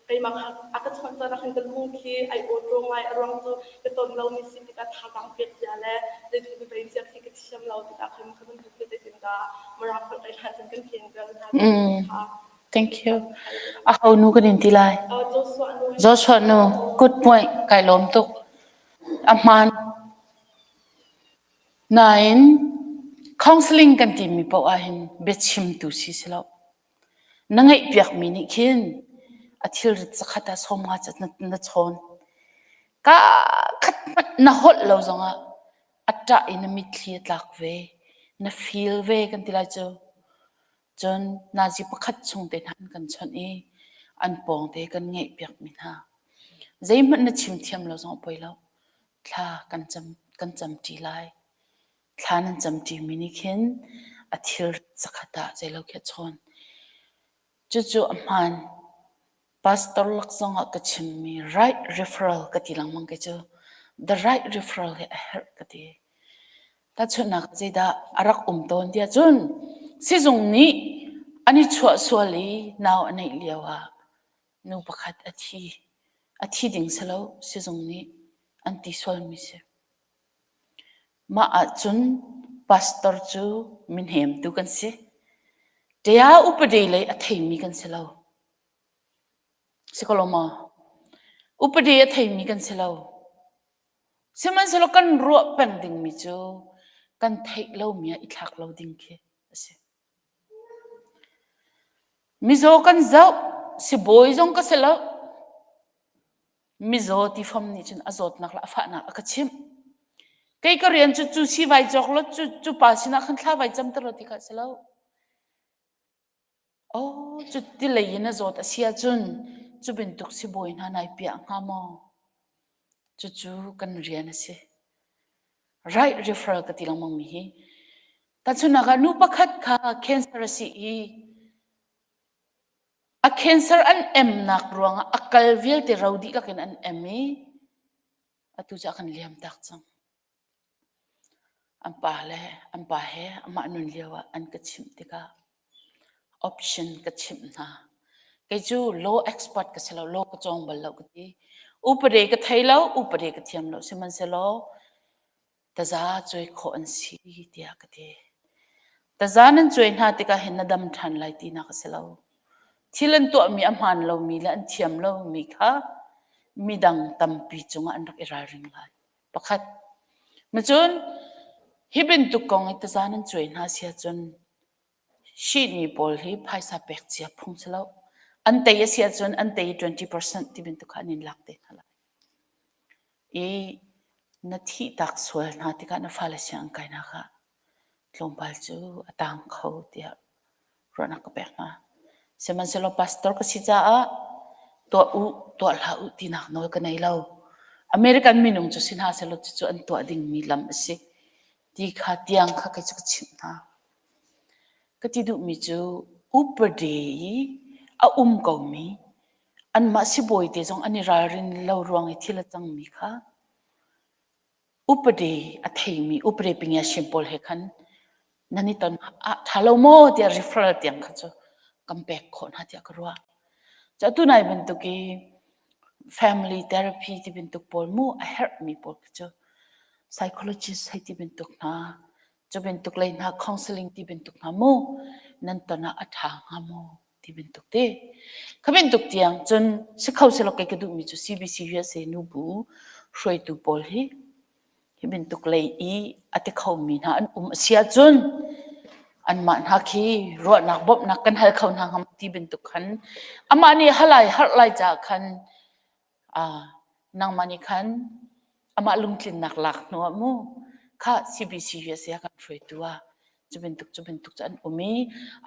keimah kha a ka chawnh caan ah khan ka lung khi ai awṭaw ngai a ruang cu ka ton lomi si tikah thazaang pek zia le zeitluk vei zia khi ka thiam lo tikah khan kha bantuk khi zeitindah Mirang holh kai hlan cun kan khen bel hna kha Thank you. Aho nu kan in ti lai? Joshua nu. Joshua nu. Good point. Kai lawm tuk. A hmaan. Nain counseling kan timi paoh ahhin biachimtu si si lo. Na ngaihpiakmi nih khin a thilrit zakhat ah 50 ca na chawn. Kaa khat hmanh na holh lo zongah a ṭah i na mitthli a tlak ve. Na feel ve kan ti lai cu. Cun nazi pakhat chung te hna an kan chawnh i an pawngte kan ngaihpiakmi hna. Zeihmanh na chim thiam lo zong a poi lo. Thla kan cam kan camṭi lai. Thla nan camṭimi nih khin a thil zakhat ah zeilo khi a chawn. Cucu a hmaan. Pastor lak zongah ka chimmi right referral ka ti lengmang kei cu. The right referral hi a herh ka ti. Tahchunhnak ah zeidah a rak um tawn tiah cun sizung nih an i chuah sual i nau a neih lio ah nu pakhat a thi. A thi ding si lo sizung nih an ti sualmi si. Mah ahcun pastor cu mihnemtu kan si. Ṭia upadi lei a theimi kan si lo. Si ko lo maw? Upadi a theimi kan si lo. Sihmanhsehlaw kan ruah peng dingmi cu kan theih lomi ah i thlak lo ding khi a si. Mizaw kan zoh, sibawi zong ka si lo. Mizaw ti fom nih cun a zawtnak le a fahnak a ka chimh. Kei ka rian cu cu sivai cawk law cu cu pa sinah khan thla vai camter law ti kha a si lo. Aw, cu ti lei in a zawt a si ahcun cu bantuk sibawi hna nai piah hnga maw? Cucu kan rian a si. Right referral ka ti lengmang mi hi. Tahchunhnak ah nu pakhat kha cancer a si i a cancer an emnak ruangah a kal vialte ro dihlak in an em i atu cu a kan liam tak cang. An pa le an pa he amah nun lio ah an ka chimh tikah option ka chimh hna. Kei cu law expert ka si lo, law ka cawng bal lo ka ti. Upade ka thei lo, upade ka thiam lo. Sihmanhsehlaw taza cuai khawh an si tiah ka ti. Taza nan cuai hna tikah hin na dam ṭhan lai tinak a si lo. Thil an tuahmi a hmaan lomi le an thiam lomi kha midang tampi cungah an rak i ralring lai. Pakhat. Macun hi bantuk kong i taza nan cuai hna si ahcun shihni pawl hi phaisa pek cia phung si lo. An tei a si ahcun an tei 20% ti bantuk kha an in lak te hna lai. I na thih tak sual hna tikah na fale sianginn kainak ah tlawmpal cu a tang kho tiah ruahnak ka pek hna. Sihmanhsehlaw pastor ka si caah tuah u, tuah hlah u tinak nawl ka nei lo. American minung cu si hna sehlaw cucu an tuah dingmi lam a si ti kha tiang kha kei cu ka chimh hna. Ka ti duhmi cu upadi i a um komi anmah sibawi te zong an i ralrin lo ruang i thil a cangmi kha Upadi a theimi upadi pingiasim pawl he khan nan i ton ah ṭha lo maw tiah referral tiang kha cu kan pek khawh hna tiah ka ruah. Cu atu nai bantuk i family therapy ti bantuk pawl mu a herhmi pawl khi cu psychologist hei ti bantuk hna cu bantuk lei hna counseling ti bantuk hna mu nan ton ah a ṭha hnga maw ti bantuk te. Kha bantuk tiang cun si kho selaw kei ka duhmi cu CBC USA nubu hruaitu pawl hi hi bantuk lei i a ti khomi hna an um a si ahcun anmah hna khi ruahnak bawmhnak kan hal kho hna hnga ti bantuk khan amah nih halai harh lai caah khan nangmah nih khan amah lungtlinnak lak hnu ah mu kha CBC USA kan hruaitu ah cu bantuk cu bantuk cu an um i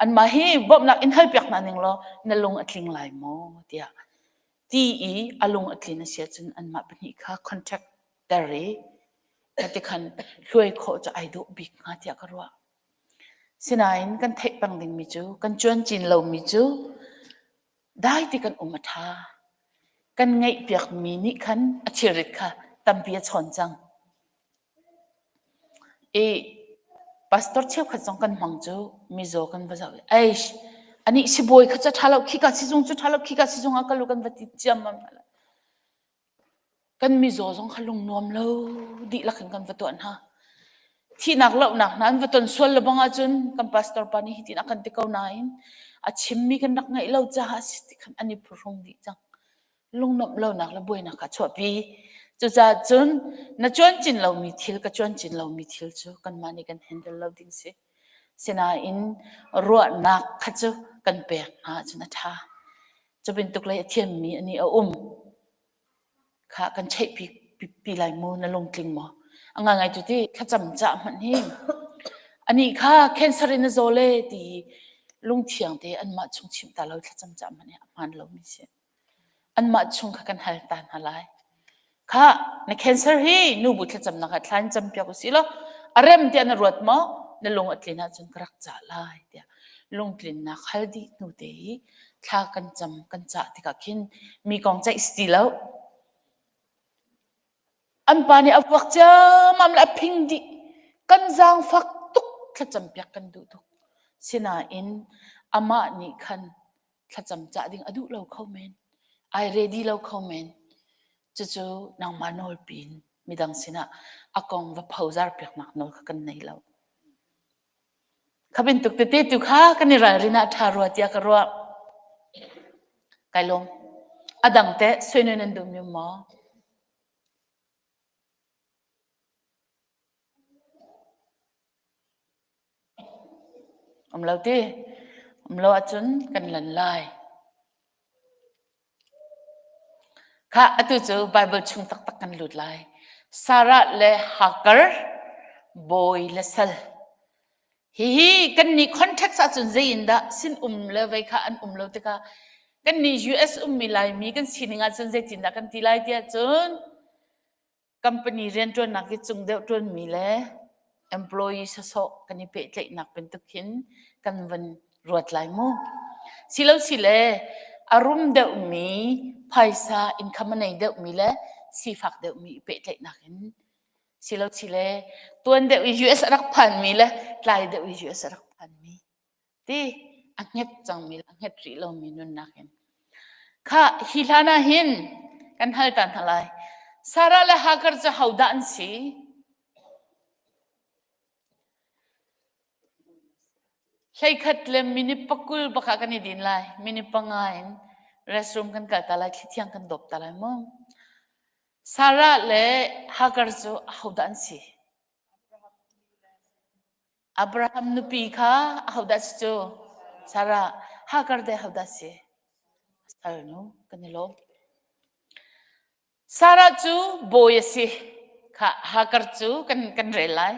anmah hi bawmhnak in halpiak hna ning law na lung a tling lai maw tiah ti i a lung a tlin a si ahcun anmah pahnih kha contact ter i ti khan hluai khawh cu ai dawh bik hnga tiah ka ruah. Sinain kan theih peng dingmi cu kan cuan cin lomi cu Dai ti kan um a ṭha. Kan ngeihpiakmi nih khan a thilrit kha tampi a chawn cang. I pastor cheukhat zong kan hmang cu mizaw kan va zoh i eish anih sibawi kha ca ṭha lo khika sizung cu ṭha lo khika sizung ah kal u kan va ti ciammam hna lai. Kan mizaw zong kha lungnuam lo dihlak in kan va tuah hna. Thihnak lohnak hna an va ton sual le bang ahcun kan pastor pa nih hitin a kan ti ko nain a chimmi kan rak ngaih lo caah a si ti khan an i phuhrung dih cang. Lungnuamh lonak le buainak kha chuahpi. Cucaah cun na cuancin lomi thil ka cuancin lomi thil cu kanmah nih kan handle lo ding si. Sinain ruahnak kha cu kan pek hna ahcun a ṭha. Cu bantuk lei a thiammi ani a um. Kha kan cheihpi pi lai mu na lungtling maw? A ngaingai cu ti thlacam cah hmanh hi anih kha cancer in a zaw le ti lungthiang te anmah chung chimh ta lo thlacam cah hmanh hi a hmaan lomi si. Anmah chung kha kan hal ta hna lai. Kha na cancer hi nubu thlacamnak ah thla in campiak usih law a rem tiah na ruat maw? Na lung a tlin ahcun ka rak cah lai tiah lungtlinnak hal dih hnu te i thla kan cam kan cah tikah khin mi kong ceih si ti lo. An pa nih a vuak ciammam le a phing dih. Kan zaangfak tuk thlacam piak kan duh tuk. Sinain amah nih khan thlacam cah ding a duh lo kho men. Ai ready lo kho men. Cucu nangmah nawl piin midang sinah a kong va phozar piaknak nawl kha kan nei lo. Kha bantuk tete tu kha kan i ralrin ah ṭha rua tiah ka ruah. Kai lawm. A dang teh suinui nan duh mi maw? Um lo ti. Um lo ahcun kan lan lai. Khah, atu cu Baibal chung taktak kan lut lai. Sarah le Hagar, bawi le sal. Hihi kannih context ahcun zei in dah sin um le vei kha an um lo tikah kannih US ummi Laimi kan sining ahcun zeitindah kan ti lai tiah cun company rianṭuannak hi cung deuh ṭuanmi le employee sawsawh kan i pehtlaihnak bantuk khin kan van ruat lai mu. Silo sile a rum deuhmi phaisa income a nei deuhmi le sifak deuhmi i pehtlaihnak in silo sile tuan deuh i US a rak phanmi le tlai deuh i US a rak phanmi ti a hnget cangmi le a hnget rih lomi nunnak in kha hi hlan ah hin kan hal ta hna lai Sarah le Hagar cu hodah an si Hleikhat le minute pakul bak ah kan i din lai minute panga in restroom kan kal ta lai thlithiang kan dawp ta lai mu Sarah le Hagar cu hodah an si Abraham nupi kha ahodah si cu? Sarah. Hagar deh ahodah si? Salnu kan i lawm. Sarah cu bawi a si. Kha Hagar cu kan kan rel lai.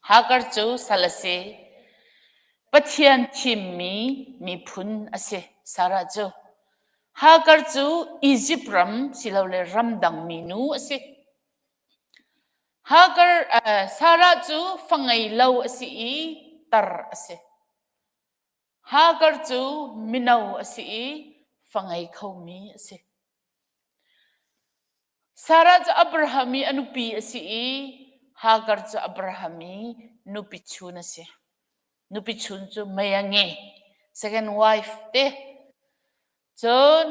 Hagar cu sal a si. Pathian thimmi miphun a si Sarah cu. Hagar cu Izipt ram silole ramdang minu a si. Hagar, uh, Sarah cu fangei lo a si i tar a si. Hagar cu mino a si i fangei khomi a si. Sarah cu Abraham i a nupi a si i Hagar cu Abraham i nupi chun a si. Nupi chun cu mei a nge, second wife te. Cun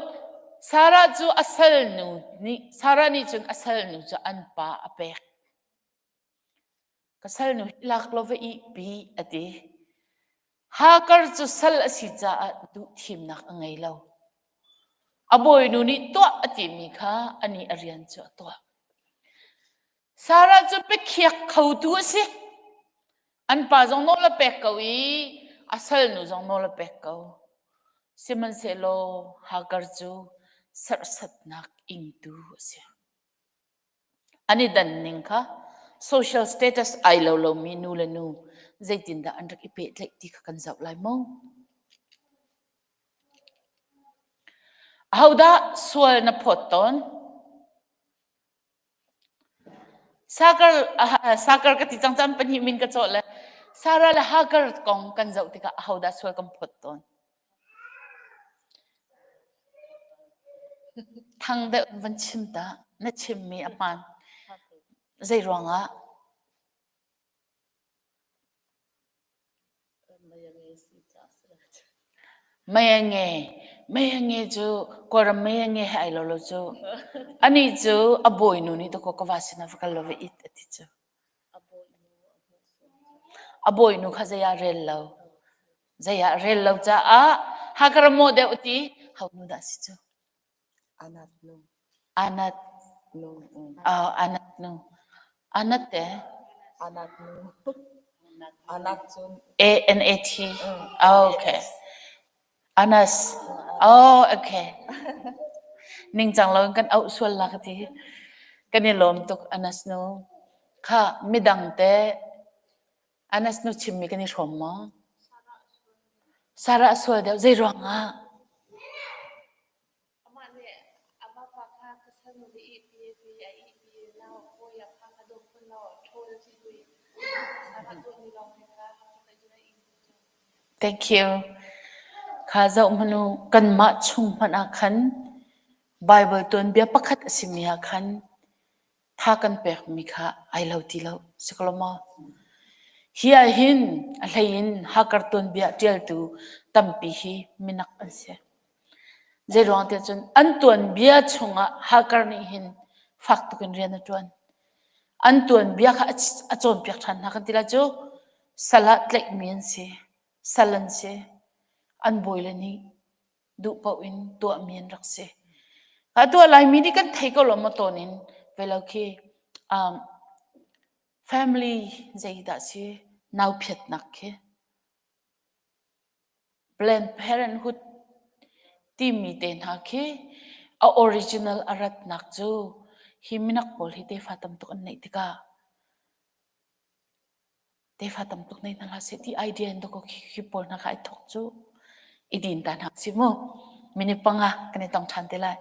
Sarah cu a salnu nih Sarah nih cun a salnu cu an pa a pek. Ka salnu hi lak law va ihpi a ti. Hagar cu sal a si caah duhthimnak a ngei lo. A bawinu nih tuah a timi kha anih a rian cu a tuah. Sarah cu biakhiak khotu a si. An pa zong nawl a pek ko i a salnu zong nawl a pek ko. Sihmanhsehlaw Hagar cu serhsatnak ingtu a si. An i dan ning kha social status ai lo lomi nu le nu zeitindah an rak i pehtlaih ti kha kan zoh lai maw? Ahodah sual na phawt tawn? Sakar, sakar ka ti cang caan pahnih min ka cawh le Sarah le Hagar kong kan zoh tikah ahodah sual kan phawt tawn? Thang deuh in van chim ta. Na chimmi a hmaan. Zei ruangah? Mei a nge. Mei a nge cu Kawlram mei a nge he ai lo lo cu. Anih cu a bawinu nih dakaw ka va sinah va kal law va it a ti cu. A bawinu kha zei ah rel lo. Zei ah rel lo caah Hagar maw deuh ti ho nu dah si cu? Anat nu. Anat. Nu. Oh, Anat nu. Anat te? Anat nu. Anat cun. A N A T. Oh, okay. Anas. Oh, okay. Ningcang lo in kan auh sual la ka ti. Kan i lawm tuk Anas nu. Kha midang te Anas nu chimmi kan i hrawm maw? Sarah a sual deuh. Zei ruangah? Amah nih amah pa kha ka salnu va ihpi a ti. A ihpi. Nau hawi ah kha ka dawt fawn lo. Ṭhawl a ti hui. Sarah tuahmi lawng te kha nih cun a ing cu. Thank you. Kha zoh hmanh u, kanmah chung hmanh ah khan. Baibal tuanbia pakhat a simi ah khan tha kan pekmi kha ai lo ti lo si ko lo maw? Hi ah hin a hlei in Hakar tuanbia ṭialtu tampi hi minak an si. Zeiruang tiah cun an tuanbia chungah Hakar nih hin fak tuk in rian a ṭuan. An tuanbia kha a cawnpiak ṭhan hna kan ti lai cu sal ah tlaihmi an si, sal an si. An bawile nih duh paoh in tuahmi an rak si. Atu ah Laimi nih kan thei ko lo maw tawn in velo khi um, family zeidah si nau phiatnak khi Planned Parenthood timi te hna khi a original a ratnak cu hi minak pawl hi tefa tam tuk an neih tikah tefa tam tuk nei hna hlah seh ti idea in dawkaw khi khi pawl hna kha ai thawk cu i din ta hna si mu. Minute panga kan i tong ṭhan te lai.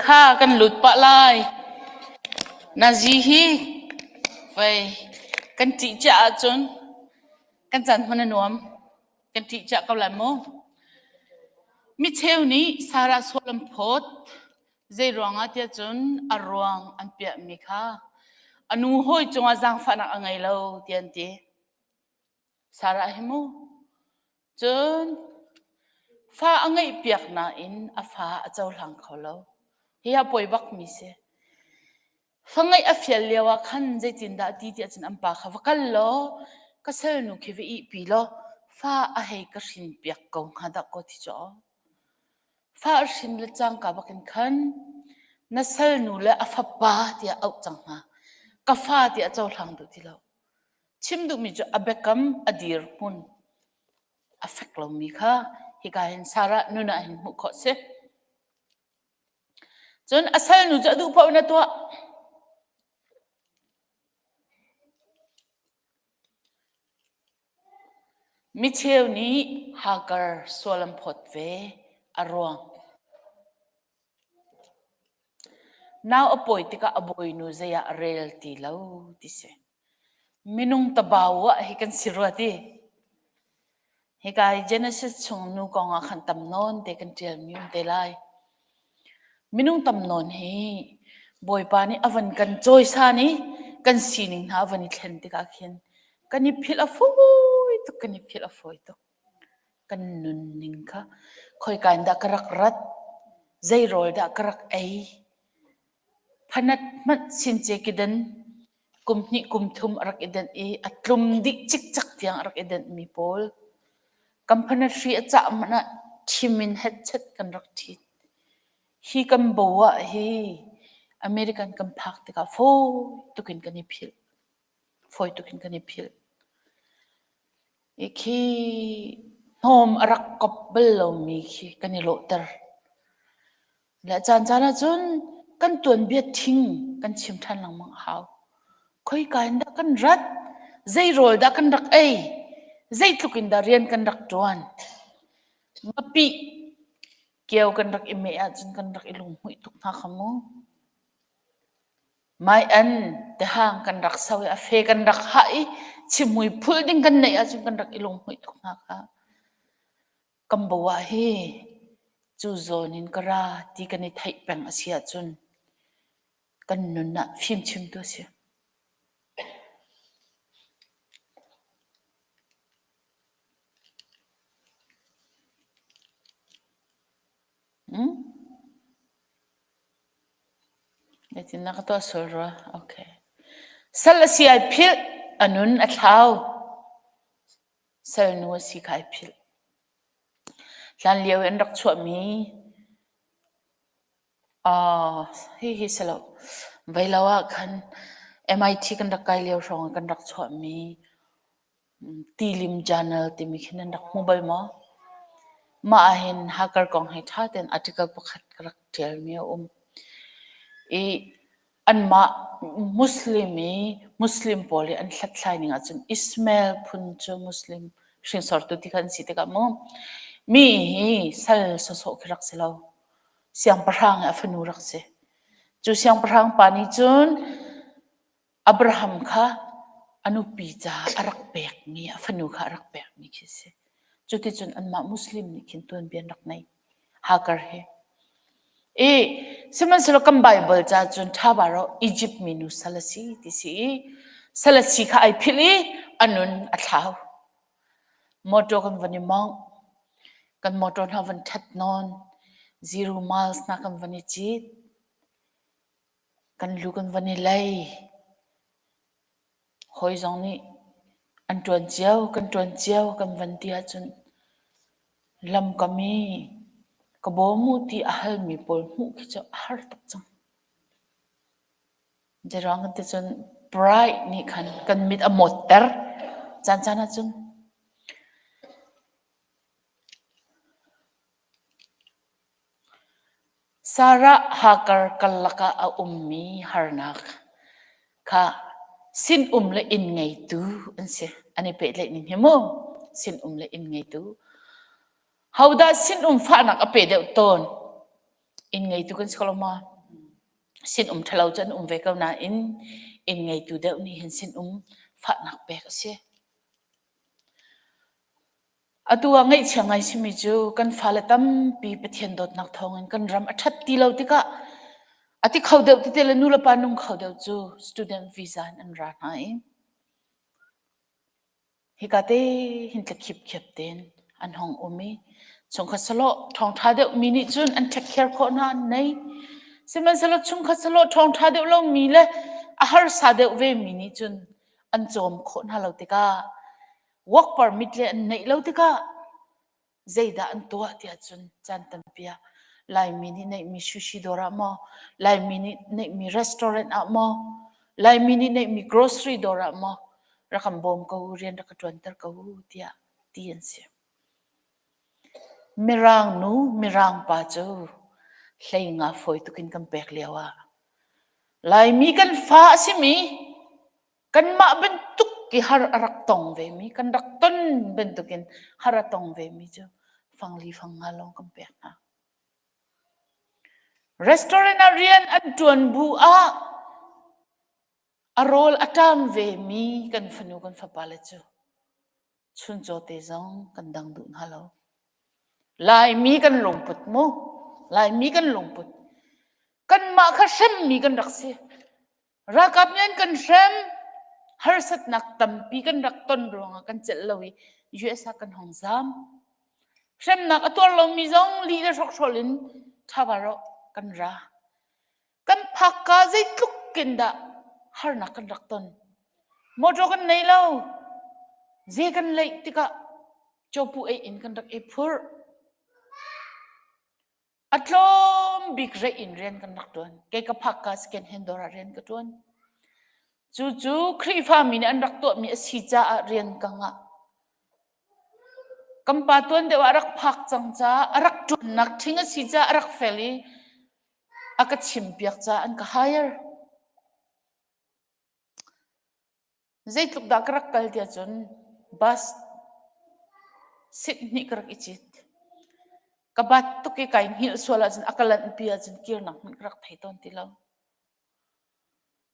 Kha kan lut pah lai. Nazi hi vei kan ṭih cia ahcun kan caan hman a nuam. Kan ṭih cia ko lai mu. Micheu nih Sarah sual an phawt. Zei ruangah tiah cun a ruang an piahmi kha a nu hawi cungah zaangfahnak a ngei lo tiah an ti. Sarah hi mu. Cun fa a ngeihpiak nain a fa a cohlang kho lo. Hi a poi bakmi si. Fa ngeih a fial lio ah khan zeitindah a ti tiah cun an pa kha va kal law ka salnu khi va ihpi law fa a hei ka hrin piak ko hnga dah kaw ti cu aw. Fa a hrin le cangka bakin khan na salnu le a fapa tiah auh cang hna. Ka fa tiah cohlang duh ti lo. Chim duhmi cu a biakam a dirhmun a fek lomi kha hika hin Sarah nun ah hin hmuh khawh si. Cun a salnu cu a duh paoh in a tuah. Micheu nih Hagar sual an phawt ve. A ruang. Nau a pawi tikah a bawinu zei ah a rel ti lo ti si. Minung tabau ah hi kan si rua ti. Hika hi Genesis chung nu kong ah khan tam nawn te kan ṭialmi um te lai. Minung tam nawn hi Bawipa nih a van kan cawisan i kan sining hna a van i thlen tikah khin kan i philh a fawi tuk, kan i philh a fawi tuk. Kan nunning kha khoika in dah ka rak rat, zei rawl dah ka rak ei, phanat hmanh since kidan kum hnih kum thum a rak i denh i a tlum dih cikcek tiang a rak i denhmi pawl kan phanat hri a cah hmanh ah ṭhim in hetchet kan rak ṭhit. Hi kan bo ah hi American kan phak tikah fawi tukin kan i philh. Fawi tukin kan i philh. I khi hnawm a rak kop bal lomi khi kan i lawhter. Le caan caan ahcun kan tuanbia ṭhing kan chim ṭhan lengmang a hau. Khoika in dah kan rat? Zei rawl dah kan rak ei? Zeitluk in dah rian kan rak ṭuan? Ngapih kio kan rak i meh ahcun kan rak i lunghmuih tuk hna kha mu. Maian tihang kan rak so i a fe kan rak hah i chimhmui phulh ding kan neih ahcun kan rak i lunghmuih tuk hna kha. Kan bo ah hi cu zawn in ka ra ti kan i theih peng a si ahcun kan nun ah fimchimtu a si. Hmm? Zeitin na ka tuah sual rua? Okay. Sal a si ai philh, a nun a thlau. Salnu a si kha ai philh. Hlanlio i an rak chuahmi uh, hihi si lo. Veilo ah khan MIT kan rak kai lio hrawng ah kan rak chuahmi Tilim Journal timi khi nan rak hmu bal maw? Mah ahhin hacker kong he ṭha tein article pakhat ka rak ṭialmi a um. I Anmah Muslim i Muslim pawl i an hlathlai ning ahcun Ismail phun cu Muslim hringsortu ti kha an si tikah mu mi hi sal sawsawh khi rak si lo. Siangpahrang i a fanu rak si. Cu siangpahrang pa nih cun Abraham kha a nupi caah a rak pekmi, a fanu kha a rak pekmi khi a si. Cuticun anmah Muslim nih khin tuanbia an rak nei. Hagar hi. I sihmanhsehlaw kan Baibal ca cun ṭha baro Egypt minu sal a si ti si i sal a si kha ai philh i a nun a thlau. Motor kan van i mawngh. Kan motor hna van ṭhat nawn. Zero miles hna kan van i cit. Kan lu kan van i lei. Hawi zong nih an ṭuan cio, kan ṭuan cio kan van ti ahcun lamkam i ka bawm u ti a halmi pawl hmuh khi cu a har tuk cang. Zeiruang kan ti cun pride nih khan kan mit a mawtter caancaan ahcun. Sarah Hagar karlak ah a ummi harnak kha sinum le inn ngeitu an si. An i pehtlaih ning hi mu. Sinum le inn ngeitu. Hodah sinum fahnak a pe deuh tawn? Inn ngeitu kan si ko lo maw? Sinum ṭhalo cu an um ve ko nain inn ngeitu deuh nih hin sinum fahnak pek a si. Atu ah ngaihchia ngai simi cu kan fale tampi Pathian dawtnak thawngin kan ram a ṭhat ti lo tikah a ti kho deuh tete le nulepa nung kho deuh cu student visa in an ra hna i Hika te hin tlakhipkhiap tein an hong um i chungkhat sawlawh ṭhawngṭha deuhmi nih cun an take care khawh hna an nei. Sihmanhsehlaw chungkhat sawlawh ṭhawngṭha deuh lomi le a harsa deuh vemi nih cun an cawm khawh hna lo tikah work permit le an neih lo tikah zeidah an tuah tiah cun caan tampi ah Laimi nih neihmi sushi dawr ah maw, Laimi nih neihmi restaurant ah maw, Laimi nih neihmi grocery dawr ah maw rak kan bawm ko u, rian rak ka ṭuanter ko u tiah ti an si. Mirang nu, Mirang pa cu hlei nga fawi tukin kan pek lio ah Laimi kan fa a simi Kanmah bantuk i har a rak tong vemi, kan rak ton bantukin har a tong vemi cu fangli fangnga lawng kan pek hna. Restaurant ah rian an ṭuan bu ah a rawl a ṭam vemi kan fanu kan fapale cu chuncaw te zong kan dang duh hna lo. Laimi kan lungput mu. Laimi kan lungput. Kanmah kha hremmi kan rak si. Ralkap nih an kan hrem. Harsatnak tampi kan rak ton ruangah kan celh lo i US ah kan hong zaam. Hremnak a tuar lomi zong lih le hrokhrawl in ṭha kan ra. Kan phakka zeitluk in dah harnak kan rak ton. Motor kan nei lo. Ze kan leih tikah cawpu ei in kan rak i phurh. A tlawm bik reih in rian kan rak ṭuan. Kei ka phakka second hand dawr ah rian ka ṭuan. Cucu Khrihfa mi nih an rak tuahmi a si caah rian ka ngah. Kan pa tuan deuh ah a rak phak cang caah a rak ṭuannak ṭhing a si caah a rak fel i a ka chimpiak caah an ka hire. Zeitluk dah ka rak kal tiah cun bus sit hnih ka rak i cit. Ka bat tuk i kai hngilh sual ahcun a ka lanhpi ahcun kirnak hmanh ka rak thei tawn ti lo.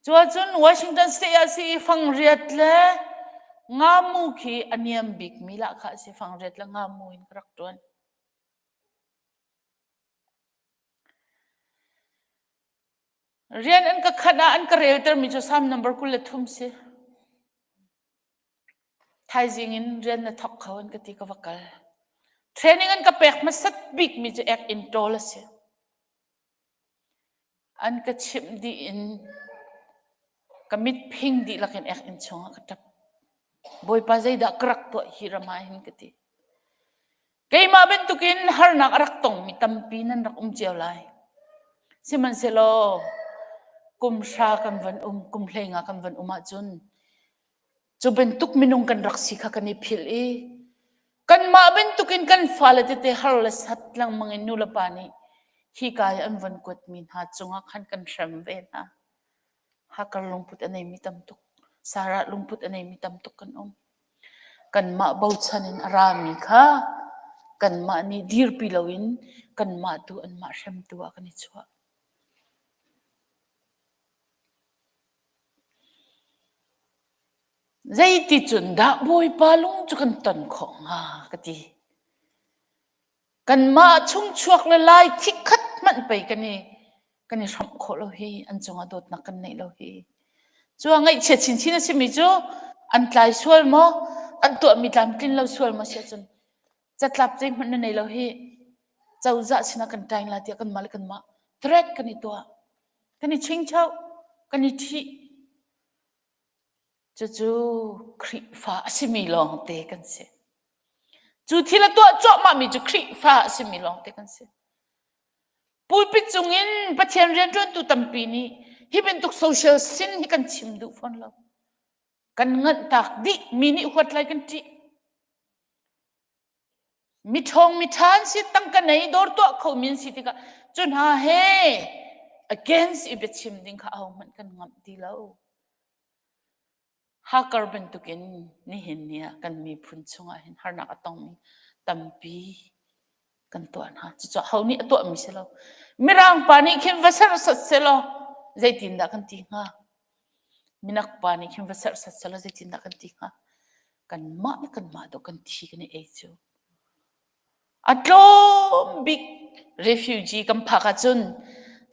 Cu ahcun Washington State ah si i fangriat le ngamu khi a niam bikmi lahkhah a si. Fangriat le ngamu in ka rak ṭuan. Rian an ka khanh ah an ka reltermi cu Salm number 23 si. Thaizing in rian na thawk kho an ka ti ka va kal. Training an ka pek hmasat bikmi cu ek in ṭawl a si. An ka chimh dih in ka mit phing dihlak in ek inn chungah ka ṭap. Bawipa zeidah ka rak tuah hi ram ah hin ka ti. Keimah bantukin harnak a rak tongmi tampi nan rak um cio lai. Sihmanhsehlaw kum hra kan van um, kum hleinga kan van um ahcun cu bantuk minung kan rak si kha kan i philh i kanmah bantukin kan fale tete har le sat lengmang in nulepa nih hika i an van kuatmi hna cungah khan kan hrem ve hna. Hakar lungput a neimi tam tuk, Sarah lungput a neimi tam tuk kan um. Kanmah bochan in a rami kha kanmah nih dirpi loin kanmah tu anmah hremtu ah kan i chuah. Zeiticun dah Bawipa lung cu kan ton khawh hnga ka ti. Kanmah chungchuak le lai thikhat hmanh pei kan i kan i hramh khawh lo hi an cungah dawtnak kan neih lo hi. Cu ah ngaihchia chinchin a simi cu an tlai sual maw an tuahmi tlamtlin lo sual maw si ahcun catlap zeihmanh na nei lo hi cozah sinah kan ṭaing la tiah kanmah le kanmah threat kan i tuah kan i chingcho kan i ṭhih Cucu Khrihfa a simi lawngte kan si. Cu thil a tuah cuahmahmi cu Khrihfa a simi lawngte kan si. Pulpit cungin Pathian rianṭuantu tampi nih hi bantuk social sin hi kan chim duh fawn lo. Kan nganhtak dih mi nih huat lai kan ṭih. Miṭhawng miṭha an si, tangka nei dawr tuah khomi an si tikah cu hna he against i biachim ding kha ahohmanh kan ngamh ti lo. Hakar bantukin nihin ni ah kan miphun chungah hin harnak a tongmi tampi. Kan tuah hna. Cucu ho nih a tuahmi si lo. Mirang pa nih khin va serhsat selaw zeitindah kan ti hnga? Minak pa nih khin va serhsat selaw zeitindah kan ti hnga? Kanmah le kanmah dawh kan thi kan i ei cu. A tlawm bik refugee kan phak ahcun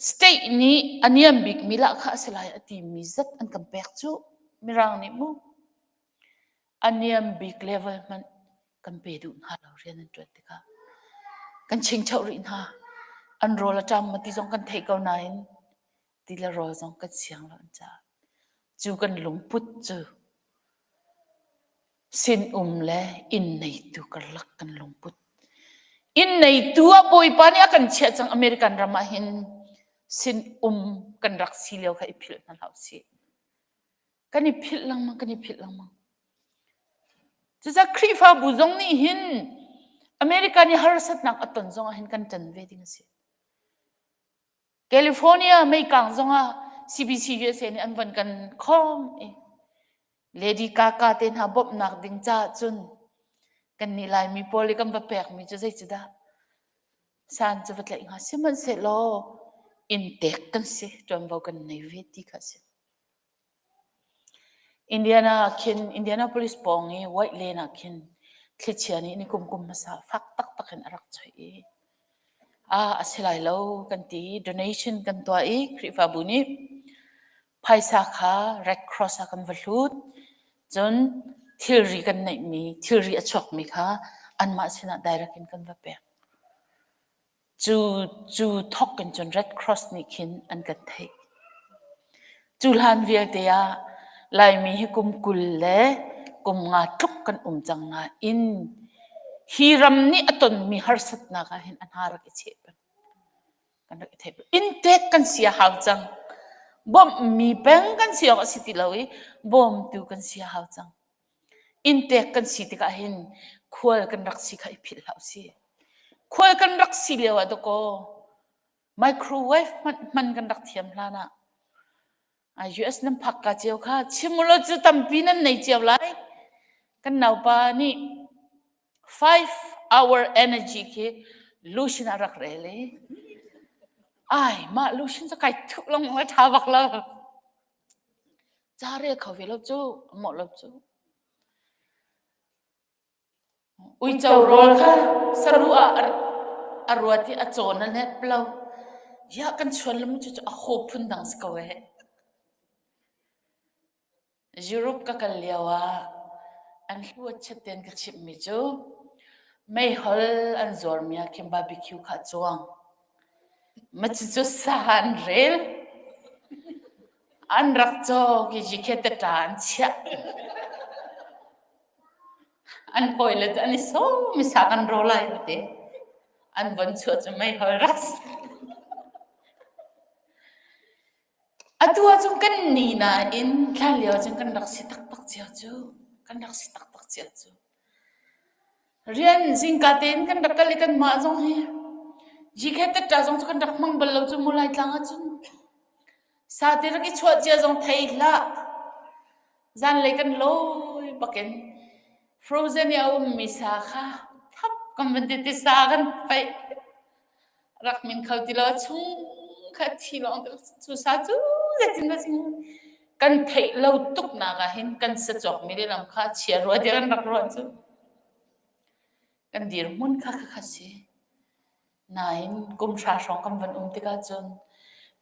state nih a niam bikmi lahkhah a si lai a timi zat an kan pek cu Mirang nih mu. A niam bik level hmanh kan pe duh hna lo rian an ṭuan tikah. Kan chingchoh rih hna. An rawl a ṭam maw ti zong kan theih ko nain ti le rawl zong kan siang lo an caah. Cu kan lungput cu sinum le inn neitu karlak kan lungput. Inn neitu ah Bawipa nih a kan chiah cang American ram ah hin sinum kan rak si lio kha i philh hna hlah usih. Kan i philh lengmang, kan i philh lengmang. Cucaah Khrihfabu zong nih hin America nih harsatnak a ton zong ah hin kan ṭan ve ding a si. California meikang zongah CBC USA nih an von kan khawm i Lady Gaga te hna bawmhnak ding caah cun kannih Laimi pawl i kan va pekmi cu zei cu dah san cu va tlaih hnga sihmanhsehlaw inntek kan si ṭuanvo kan nei ve ti kha a si. Indiana ah khin Indianapolis pawng i White Lane ah khin thlichia nih ni kum kum hmasa fak taktak in a rak choih i ah a si lai lo kan ti i donation kan tuah i Khrihfabu nih phaisa kha Red Cross ah kan va hlut. Cun thilri kan neihmi thilri a chuakmi kha anmah sinah direct in kan va pek. Cu cu thawk in cun Red Cross nih khin an kan theih. Cu hlan vialte ah Laimi hi kum 20 le kum nga tluk kan um cang nain hi ram nih a tonmi harsatnak ah hin a hna rak i cheh peng. Kan rak i theih peng. Inntek kan si a hau cang. Bawmhmi peng kan si awk a si ti lo i bawmtu kan si a hau cang. Inntek kan si tikah hin khual kan rak si kha i philh hlah usih. Khual kan rak si lio ah dakaw microwave hmanh hman kan rak thiam hlan ah US nan phak ka cio kha chim ulaw cu tampi nan nei cio lai. Kan naupa nih 5 hour energy khi lotion a rak rel i ai mah lotion cu kai thuh lengmang a ṭha bak lo. Ca rel kho ve lo cu, a mawh lo cu. Uico rawl kha saruh ah a ruat i a cawn a nep lo. Ya kan chuan lo cu cu a haw phun dang si ko ee. Europe ka kal lio ah an hluat chet ten ka chimhmi cu meihol an zuarmi ah khin barbecue kha a cuang. Macucu sa an rel. An rak cawk i jikhe-tata an chiah. An hawile cu an i sawm i sa kan ro lai an ti. An von chuah cu meihol rak si. Atu ahcun kan ni nain hlanlio ahcun kan rak si taktak cio cu. Kan rak si taktak cio cu. Rian zingka tein kan rak kal i kanmah zong hi GK zong cu kan rak hmang bal lo cu mu Laitlang ahcun. Sate rak i chuah cia zong thei hlah. Zanlei kan lawi bakin frozen i a ummi sa kha thap kan van ti ti sa kan paih. Rak min kho ti lo a chung kha thi lawng te cu sa cu zeitin dah sing kan theih lo tuk nak ah hin kan sa cawk mi lehlam kha chia rua tiah kan rak ruah cu kan dirhmun kha kha kha si nain kum hra hrawng kan van um tikah cun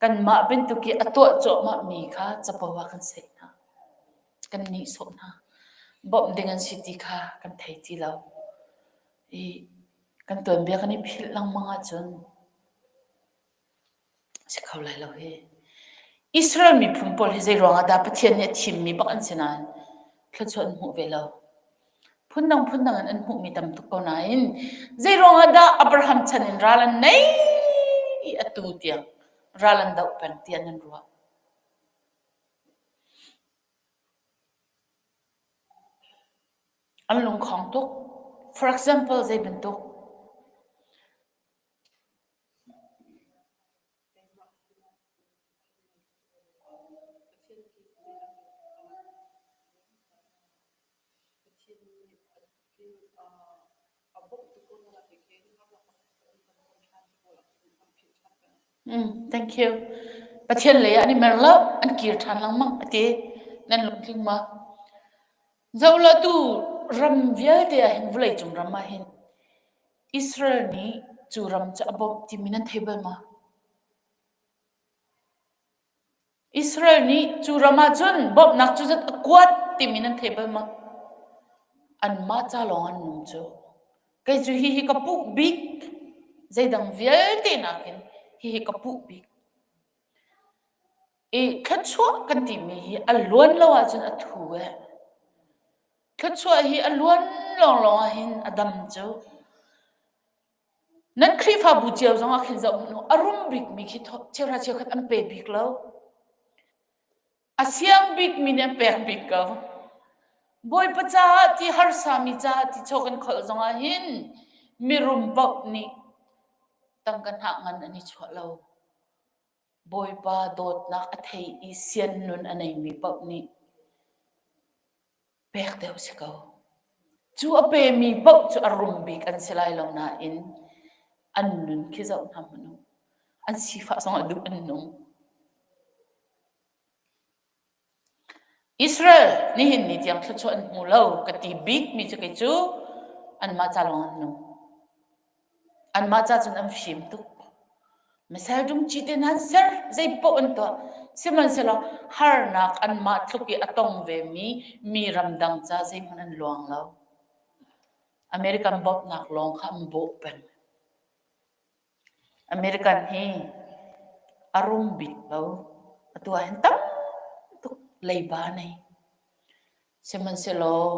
kanmah bantuk i a tuah cuahmah mi kha capo ah kan saih hna kan nihsawh hna bawmh ding an si ti kha kan thei ti lo i Kan tuanbia kan i philh lengmang ahcun a si kho lai lo hi. Israel miphun pawl hi zei ruangah dah Pathian nih a thimmi bak an si nain thluachuah an hmuh ve lo. Phundang phundang in an hmuhmi tam tuk ko nain zei ruangah dah Abraham chan in ral an nei i atu tiang ral an doh peng tiah nan ruah? An lungkhong tuk. For example, zei bantuk? Mm, thank you. Pathian lei ah an i mer lo, an kir ṭhan lengmang a ti. Nan lungtling ma? Zoh law tu ram vialte ah hin vawleicung ram ah hin Israel nih cu ram cu a bawmh timi nan thei bal ma? Israel nih cu ram ah cun bawmhnak cu zat a kuat timi nan thei bal ma? Anmah ca lawng an nung cu. Kei cu hihi ka puh bik. Zeidang vialte nakin hihi ka puh bik. I thluachuah kan timi hi a luan lo ahcun a thu eh. Thluachuah hi a luan lawnglawng ahhin a dam cu. Nan Khrihfabu cio zongah khin zoh hmanh u, a rum bikmi khi cheuhra cheukhat an pe bik lo. A siang bikmi nih an pek bik ko. Bawipa caah ti harsami caah ti chaw kan kholh zongah hin mirum paoh nih tangka hnah ngan an i chuah lo. Bawipa dawtnak a thei i sian nun a neimi paoh nih pek deuh si ko. Cu a pemi paoh cu a rum bik an si lai lo nain an nun khi zoh hna hmanh u. An sifah zongah duh an nung. Israel nihin ni tiang thluachuah an hmu lo ka ti bikmi cu kei cu anmah ca lawng an nung. Anmah ca cun an fim tuk. Missile dungci te hna an ser, zeipaoh an tuah. Sihmanhsehlaw harnak anmah tluk i a tong vemi mi ramdang ca zeihmanh an luang lo. American bawmhnak lawng kha an bawh peng. American hi a rum bik lo. Atu ah hin tam tuk leiba a nei. Sihmanhsehlaw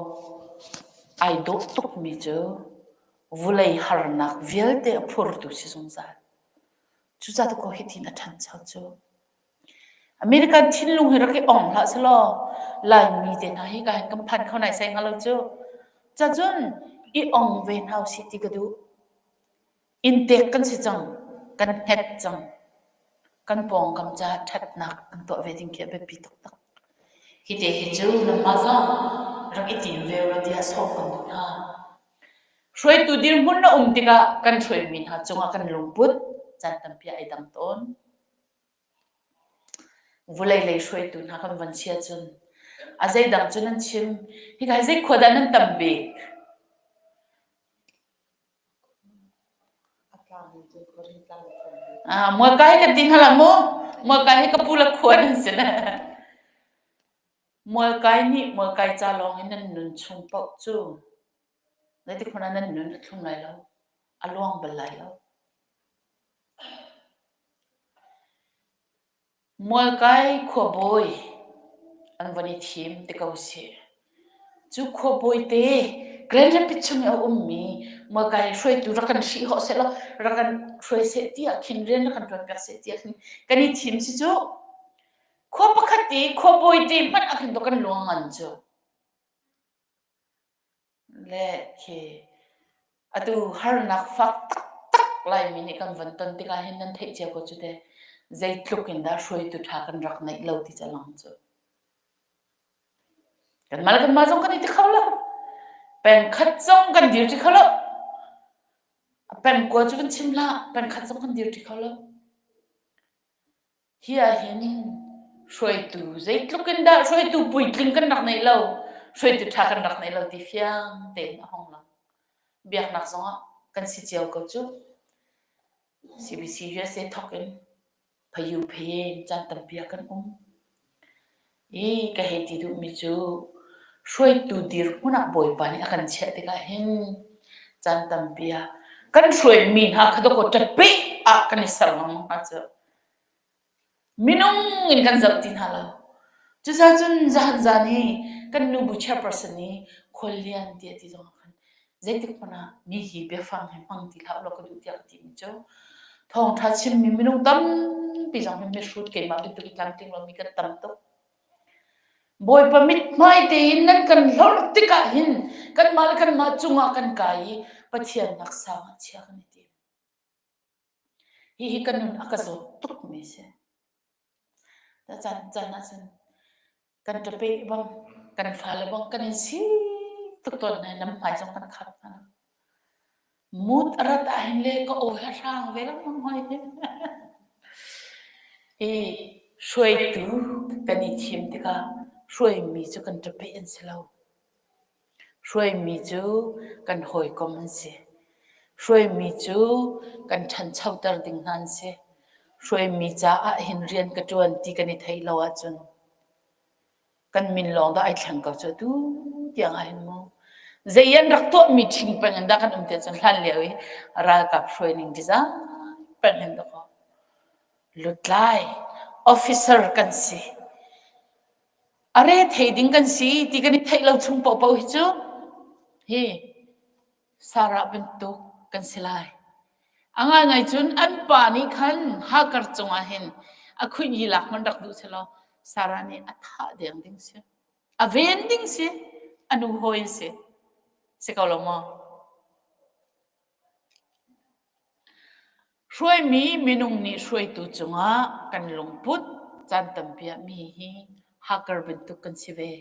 ai dawh tukmi cu vulei harnak vialte a phurtu si zungzal. Cucaah tukaw hitin a ṭhancho cu. American thinlung hi rak i ong hlah selaw Laimi te hna hi ka hin kan phan kho naisai hnga lo cu. Cacun i ong ve hna usih ti ka duh. Inntek kan si cang, kan hnget cang. Kan pawngkam caah ṭhatnak kan tuah ve ding khi a biapi taktak. Hi te hi cu nangmah zong rak i tim ve ulaw tiah sawm kan duh hna. Hruaitu dirhmun na um tikah kan hruaimi hna cungah kan lungput caan tampi ah ai dang tawn. Vulei lei hruaitu hna kan von chia cun a zeidang cu nan chim. Hika hi zei khua dah nan tam bik? Ah, Mualkai kan ti hna la mu. Mualkai hi ka pu le khua nan si le. Mualkai nih mualkai ca lawng in nan nun chung paoh cu zeitik hmanh ah nan nun a thlum lai lo. A luang bal lai lo. Mualkai khuabawi an von i thim ti ko sih. Cu khuabawi te Grand Rapids chung i a ummi Mualkai hruaitu rak kan hrih hawh sehlaw rak kan hruai seh tiah khin rian rak kan ṭuanpiak seh tiah khin kan i thim si cu. Khua pakhat i khuabawi te hmanh ah khin kan luang ngan cu. Le khi atu harnak fak taktak Laimi nih kan von ton tikah hin nan theih cio ko cu teh. Zeitluk in dah hruaitu ṭha kan rak neih lo ti ca lang cu. Kanmah le kanmah zong kan i ti kho lo. Pengkhat zong kan dir ṭi kho lo. Pengkua cu kan chim hlah, pengkhat zong kan dir ṭi kho lo. Hi ahhin hruaitu zeitluk in dah hruaitu puitling kan rak neih lo, hruaitu ṭha kan rak neih lo ti fiang tein a hong lang. Biaknak zongah kan si cio ko cu. CBC USA thawk in phayu phayen caan tampi ah kan um. I ka hei ti duhmi cu hruaitu dirhmun ah Bawipa nih a kan chiah tikah hin caan tampi ah kan hruaimi hna kha dawkaw ṭapih ah kan i ser lengmang hna cu. Minung in kan zoh ti hna lo. Cucaah cun zahan zan hi kan nubu chairperson nih khuallian tiah ti zong ah khan zeitik hmanh ah mi hi biafang hi hmang ti hlah ulaw ka duh tiah ka timi cu thawngṭha chimmi minung tampi zong hi mihrut keimah bantuk i tlamtling lomi kan tam tuk. Bawipa mithmai tein nan kan hlorh tikah hin kanmah le kanmah cungah kan kai i Pathian nak sang ah chia kan i tim. Hihi ka nun a ka zawt tukmi a si. Caan caan ahcun kan ṭapeh bang, kan fale bang kan in si tuk tawn hna i nan hmai zong kan khap hna. Mut a rat ahhin le ka aw hi a hrang ve lengmang hoi. Hi hruaitu kan i thim tikah hruaimi cu kan ṭapeh an si lo. Hruaimi cu kan hawikom an si. Hruaimi cu kan ṭhanchoter ding hna an si. Hruaimi caah hin rian ka ṭuan ti kan i theih lo ahcun kan min lawng dah ai thleng ko cu atu tiang ah hin mu. Zei an rak tuahmi ṭhing peng in dah kan um ti ahcun hlan lio i ralkap hruai ning design peng hin dakaw lutlai officer kan si. A re thei ding kan si ti kan i theih lo chung paohpaoh hi cu hi Sarah bantuk kan si lai. A ngaingai cun an pa nih khan Hagar cungah hin a khuih lak hmanh rak duh selaw Sarah nih a thah deng ding si. A ven ding si. A nu hawi si. Si ko lo maw? Hruaimi minung nih hruaitu cungah kan lungput caan tampi ah mi hi Hagar bantuk kan si ve.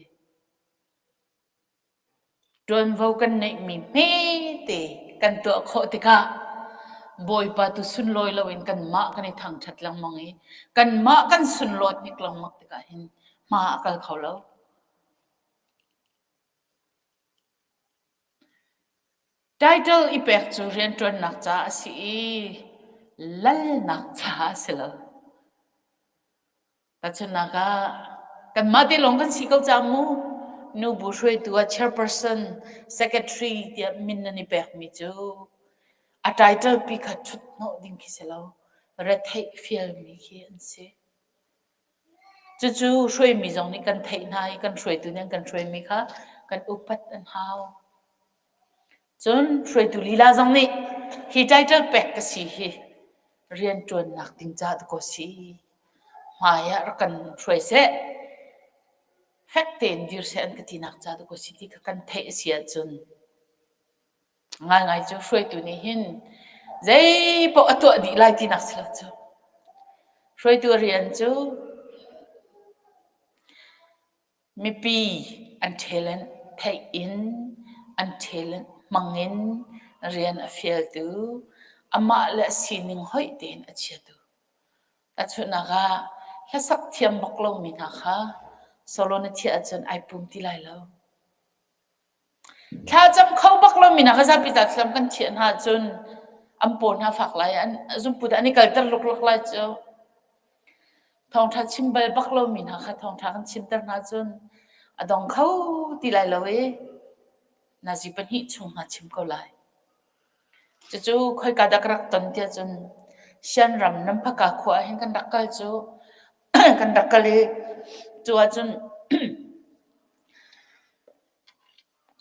Ṭuanvo kan neihmi hmete kan tuah khawh tikah Bawipa tu sunlawi loin kanmah kan i thangṭhat lengmang i kanmah kan sunlawi hnik lengmang tikah hin hma a kal kho lo. Title i pek cu rianṭuannak caah a si i lalnak caah a si lo. Tahchunhnak ah, kanmah te lawng kan si ko cang mu. Nubu hruaitu ah chairperson, secretary tiah min nan i pekmi cu a title pi kha ṭhut hnawh ding khi si lo. Retheih fialmi khi an si. Cucu hruaimi zong nih kan theih hna i kan hruaitu nih an kan hruaimi kha kan upat an hau. Cun hruaitu lila zong nih hi title pek ka si hi rianṭuannak ding caah dakaw si. Hmai ah rak kan hruai seh. Fek tein dir seh an ka tinak ca dakaw si ti kha kan theih a si ahcun Ngaingai cu hruaitu nih hin zeipaoh a tuah dih lai tinak si lo cu. Hruaitu rian cu mipi an talent theih in an talent hmang in rian a fialtu, amah le a sining hoih tein a chiatu. Tahchunhnak ah hlasak thiam bak lomi hna kha solo na thiah ahcun ai pum ti lai lo. Thlacam kho bak lomi hna kha zapi thlacam kan thiah hna ahcun an paw hna fak lai, an zungput ah an i kalter luklak lai cu. Thawngṭha chim bal bak lomi hna kha thawngṭha kan chimter hna ahcun a dong kho ti lai lo i nazi pahnih chung hna chim ko lai. Cucu khoika dah ka rak ton tiah cun Shan ram Namphaka khua ah hin kan rak kal cu kan rak kal i cu ahcun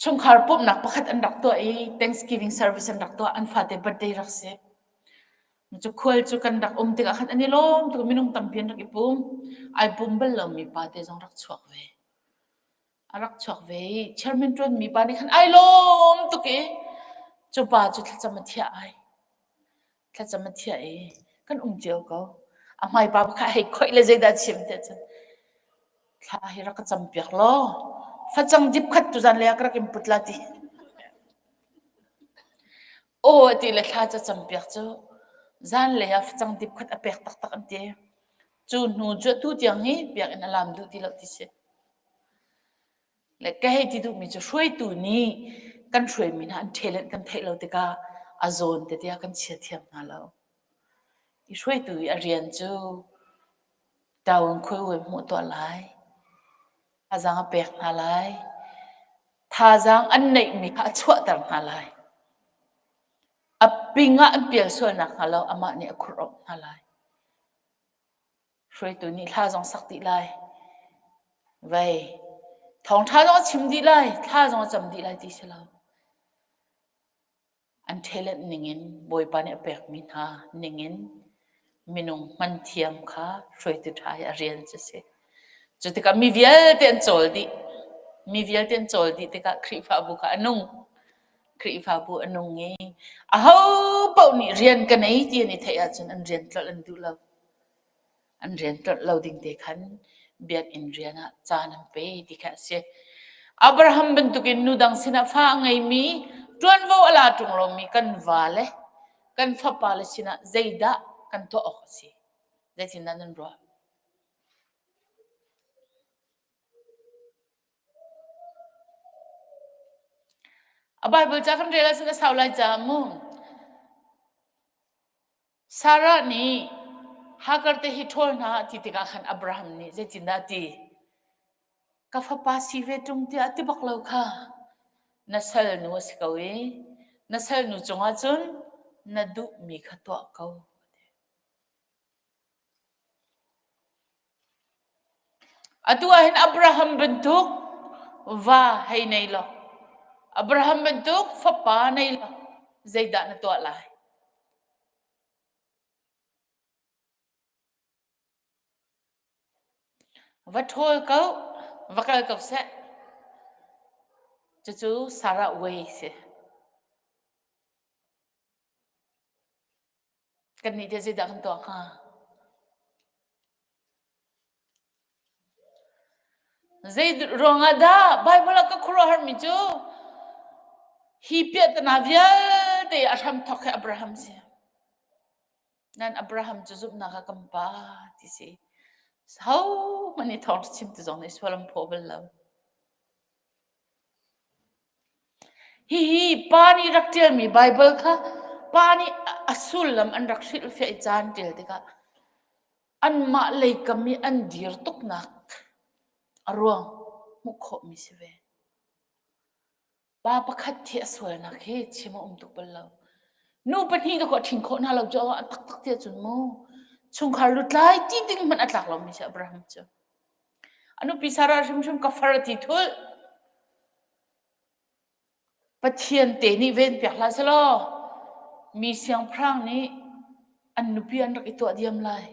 Chungkhar pumhnak pakhat an rak tuah i Thanksgiving service an rak tuah. An fate birthday rak si. Cu khual cu kan rak um tikah khan an i lawm tuk. Minung tampi an rak i pum. Ai pum bal lomi pa te zong rak chuak ve. A rak chuak ve i chairman ṭuanmi pa nih khan ai lawm tuk i cu pa cu thlacam a thiah ai. Thlacam a thiah i kan um cio ko. A hmaipa kha hei khoih le zeidah a chim tiah cun thla hi rak ka campiak law facang dip khat tuzan le ah ka rak in put la ti. Aw a ti le thla ca campiak cu zan lei ah facang dip khat a pek taktak an ti. Cu hnu cu atu tiang hi biakinn a lam duh ti lo ti si. Le ka hei ti duhmi cu hruaitu nih kan hruaimi hna an talent kan theih lo tikah a zawn tete ah kan chia thiam hna lo. I hruaitu i a rian cu town khuaiwai hmuh tuah lai, thazaang a pek hna lai, thazaang an neihmi kha a chuahter hna lai. A ping ah an pial sual nakhnga lo amah nih a khurh awk hna lai. Hruaitu nih hla zong sak dih lai. Vei, thawngṭha zong a chim dih lai, thla zong a cam dih lai ti si lo. An talent ningin Bawipa nih a pekmi hna ningin minung hman thiam kha hruaitu ṭha hi a rian cu a si. Cu tikah mi vialte an cawl dih. Mi vialte an cawl dih tikah Khrihfabu kha a nung. Khrihfabu a nung i aho paoh nih rian ka nei ti an i theih ahcun an rian tlolh an duh lo. An rian tlolh lo ding te khan biakinn rian ah caan an pe ti kha a si. Abraham bantukin nu dang sinah fa a ngeimi ṭuanvo a la ṭung lomi kan vale, kan fapale sinah zeidah kan tuah awk a si? Zeitindah nan ruah? A Bible ca kan rel ahcun a sau lai caah mu. Sarah nih Hagar te hi ṭhawl hna ti tikah khan Abraham nih zeitindah a ti? Ka fapa si ve ṭung tiah a ti bak lo kha. Na salnu a si ko i na salnu cungah cun na duhmi kha tuah ko. Atu ah hin Abraham bantuk va hei nei law, Abraham bantuk fapa nei law, zeidah na tuah lai? Va ṭhawl ko, va kal ko seh. Cucu Sarah way si. Kannih teh zeidah kan tuah hnga? Zei ruangah dah Baibal ah ka khuaruahharmi cu hi piahtana vialte a hramthawk hi Abraham si. Nan Abraham cu zumhnak ah kan pa ti si. Hohmanh nih thawngṭha chimtu zong nih sual an phaw bal lo. Hihi pa nih rak ṭialmi Baibal kha pa nih a sullam an rak hrilhfiah i ca an ṭial tikah anmah leikam i an dir tuknak a ruang hmuh khawhmi si ve. Pa pakhat thi a sualnak hi chim a um tuk bal lo. Nu pahnih dawkaw a ṭhin khawh hna lo cu a taktak ti ahcun mu chungkhar lutlai ti ding hmanh a tlak lomi si Abraham cu. A nupi Sarah hrimhrim ka far a ti thulh. Pathian te nih ven piak hlah selaw mi siangpahrang nih an nupi an rak i tuah diam lai.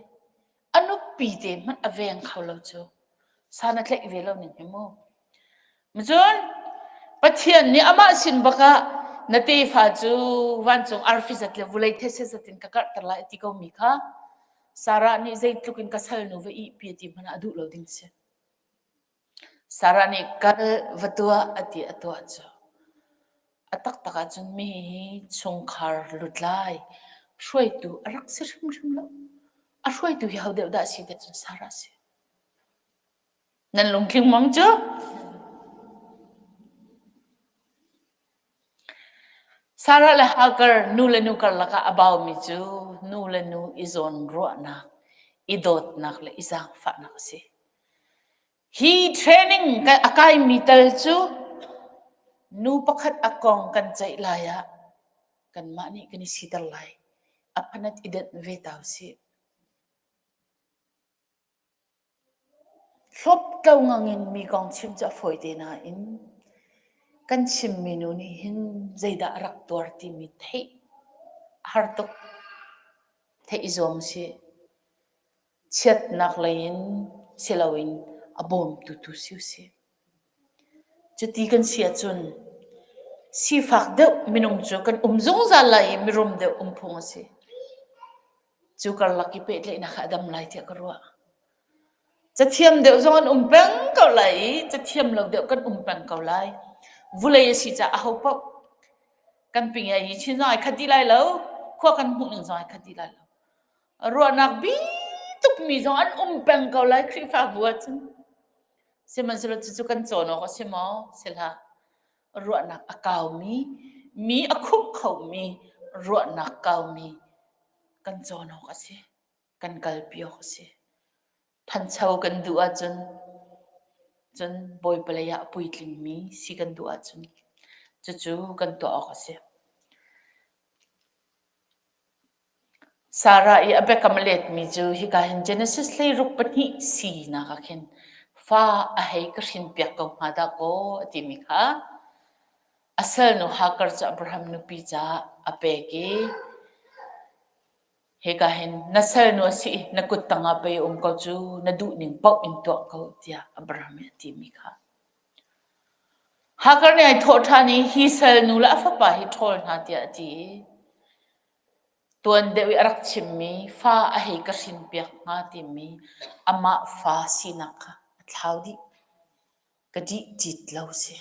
A nupi te hmanh a veng kho lo cu. San a tlaih ve lo ning hi mu. Cun Pathian nih amah sin bakah na tefa cu vancung arfi zat le vulei thetse zat in ka karhter lai a ti komi kha Sarah nih zeitluk in ka salnu va ihpi a ti hmanh ah a duh lo ding si. Sarah nih kal va tuah a ti a tuah cu. A taktak ahcun mi hi chungkhar lutlai hruaitu a rak si hrimhrim lo. A hruaitu hi ho deuh dah a si ti cun Sarah a si. Nan lungtling mang cu? Sarah le Hagar nu le nu karlak ah a baumi cu nu le nu i zawnruahnak, i dawtnak le i zaangfahnak a si. Hi training a kaimi tal cu nu pakhat a kong kan ceih lai ah kanmah nih kan i siter lai. A phanat i denh ve ta usih. Hlawptlo ngang in mi kong chim cu a fawite nain kan chimmi nu nih hin zeidah a rak tuar timi theih a har tuk. Theih i zuam usih. Chiatnak lei in si loin a bawmtu tu si usih. Cuti kan si ahcun sifak deuh minung cu kan um zungzal lai i mirum deuh um phung a si. Cu karlak i pehtlaihnak kha a dam lai tiah ka ruah. Cathiam deuh zong an um peng ko lai i cathiam lo deuh kan um peng ko lai. Vulei a si caah ahopaoh kan pingia hi chin zong ai khat dih lai lo, khua kan hmuh ning zong ai khat dih lai lo. Ruahnak bi tukmi zong an um peng ko lai Khrihfabu ahcun. Sihmanhsehlaw cucu kan cawn awk a si maw? Si hlah. Ruahnak a kaumi, mi a khumh khomi ruahnak kaumi kan cawn awk a si. Kan kalpi awk a si. Thancho kan duh ahcun cun Bawipa lei ah a puitlingmi si kan duh ahcun cucu kan tuah awk a si. Sarah i a biakam a letmi cu hika hin Genesis 16 sinak ah khin fa a hei ka hrinpiak ko hnga dah kaw a timi kha a salnu Hagar cu Abraham nupi caah a pek i hika hin na salnu a si i na kut tangah pei a um ko cu na duhning paoh in tuah ko tiah Abraham nih a timi kha. Hagar nih ai thawh ṭhan i hi salnu le a fapa hi ṭhawl hna tiah a ti i Tuan deuh i a rak chimmi fa a hei ka hrinpiak hnga timi amah fa sinak kha a thlau dih. Ka dih cit lo si.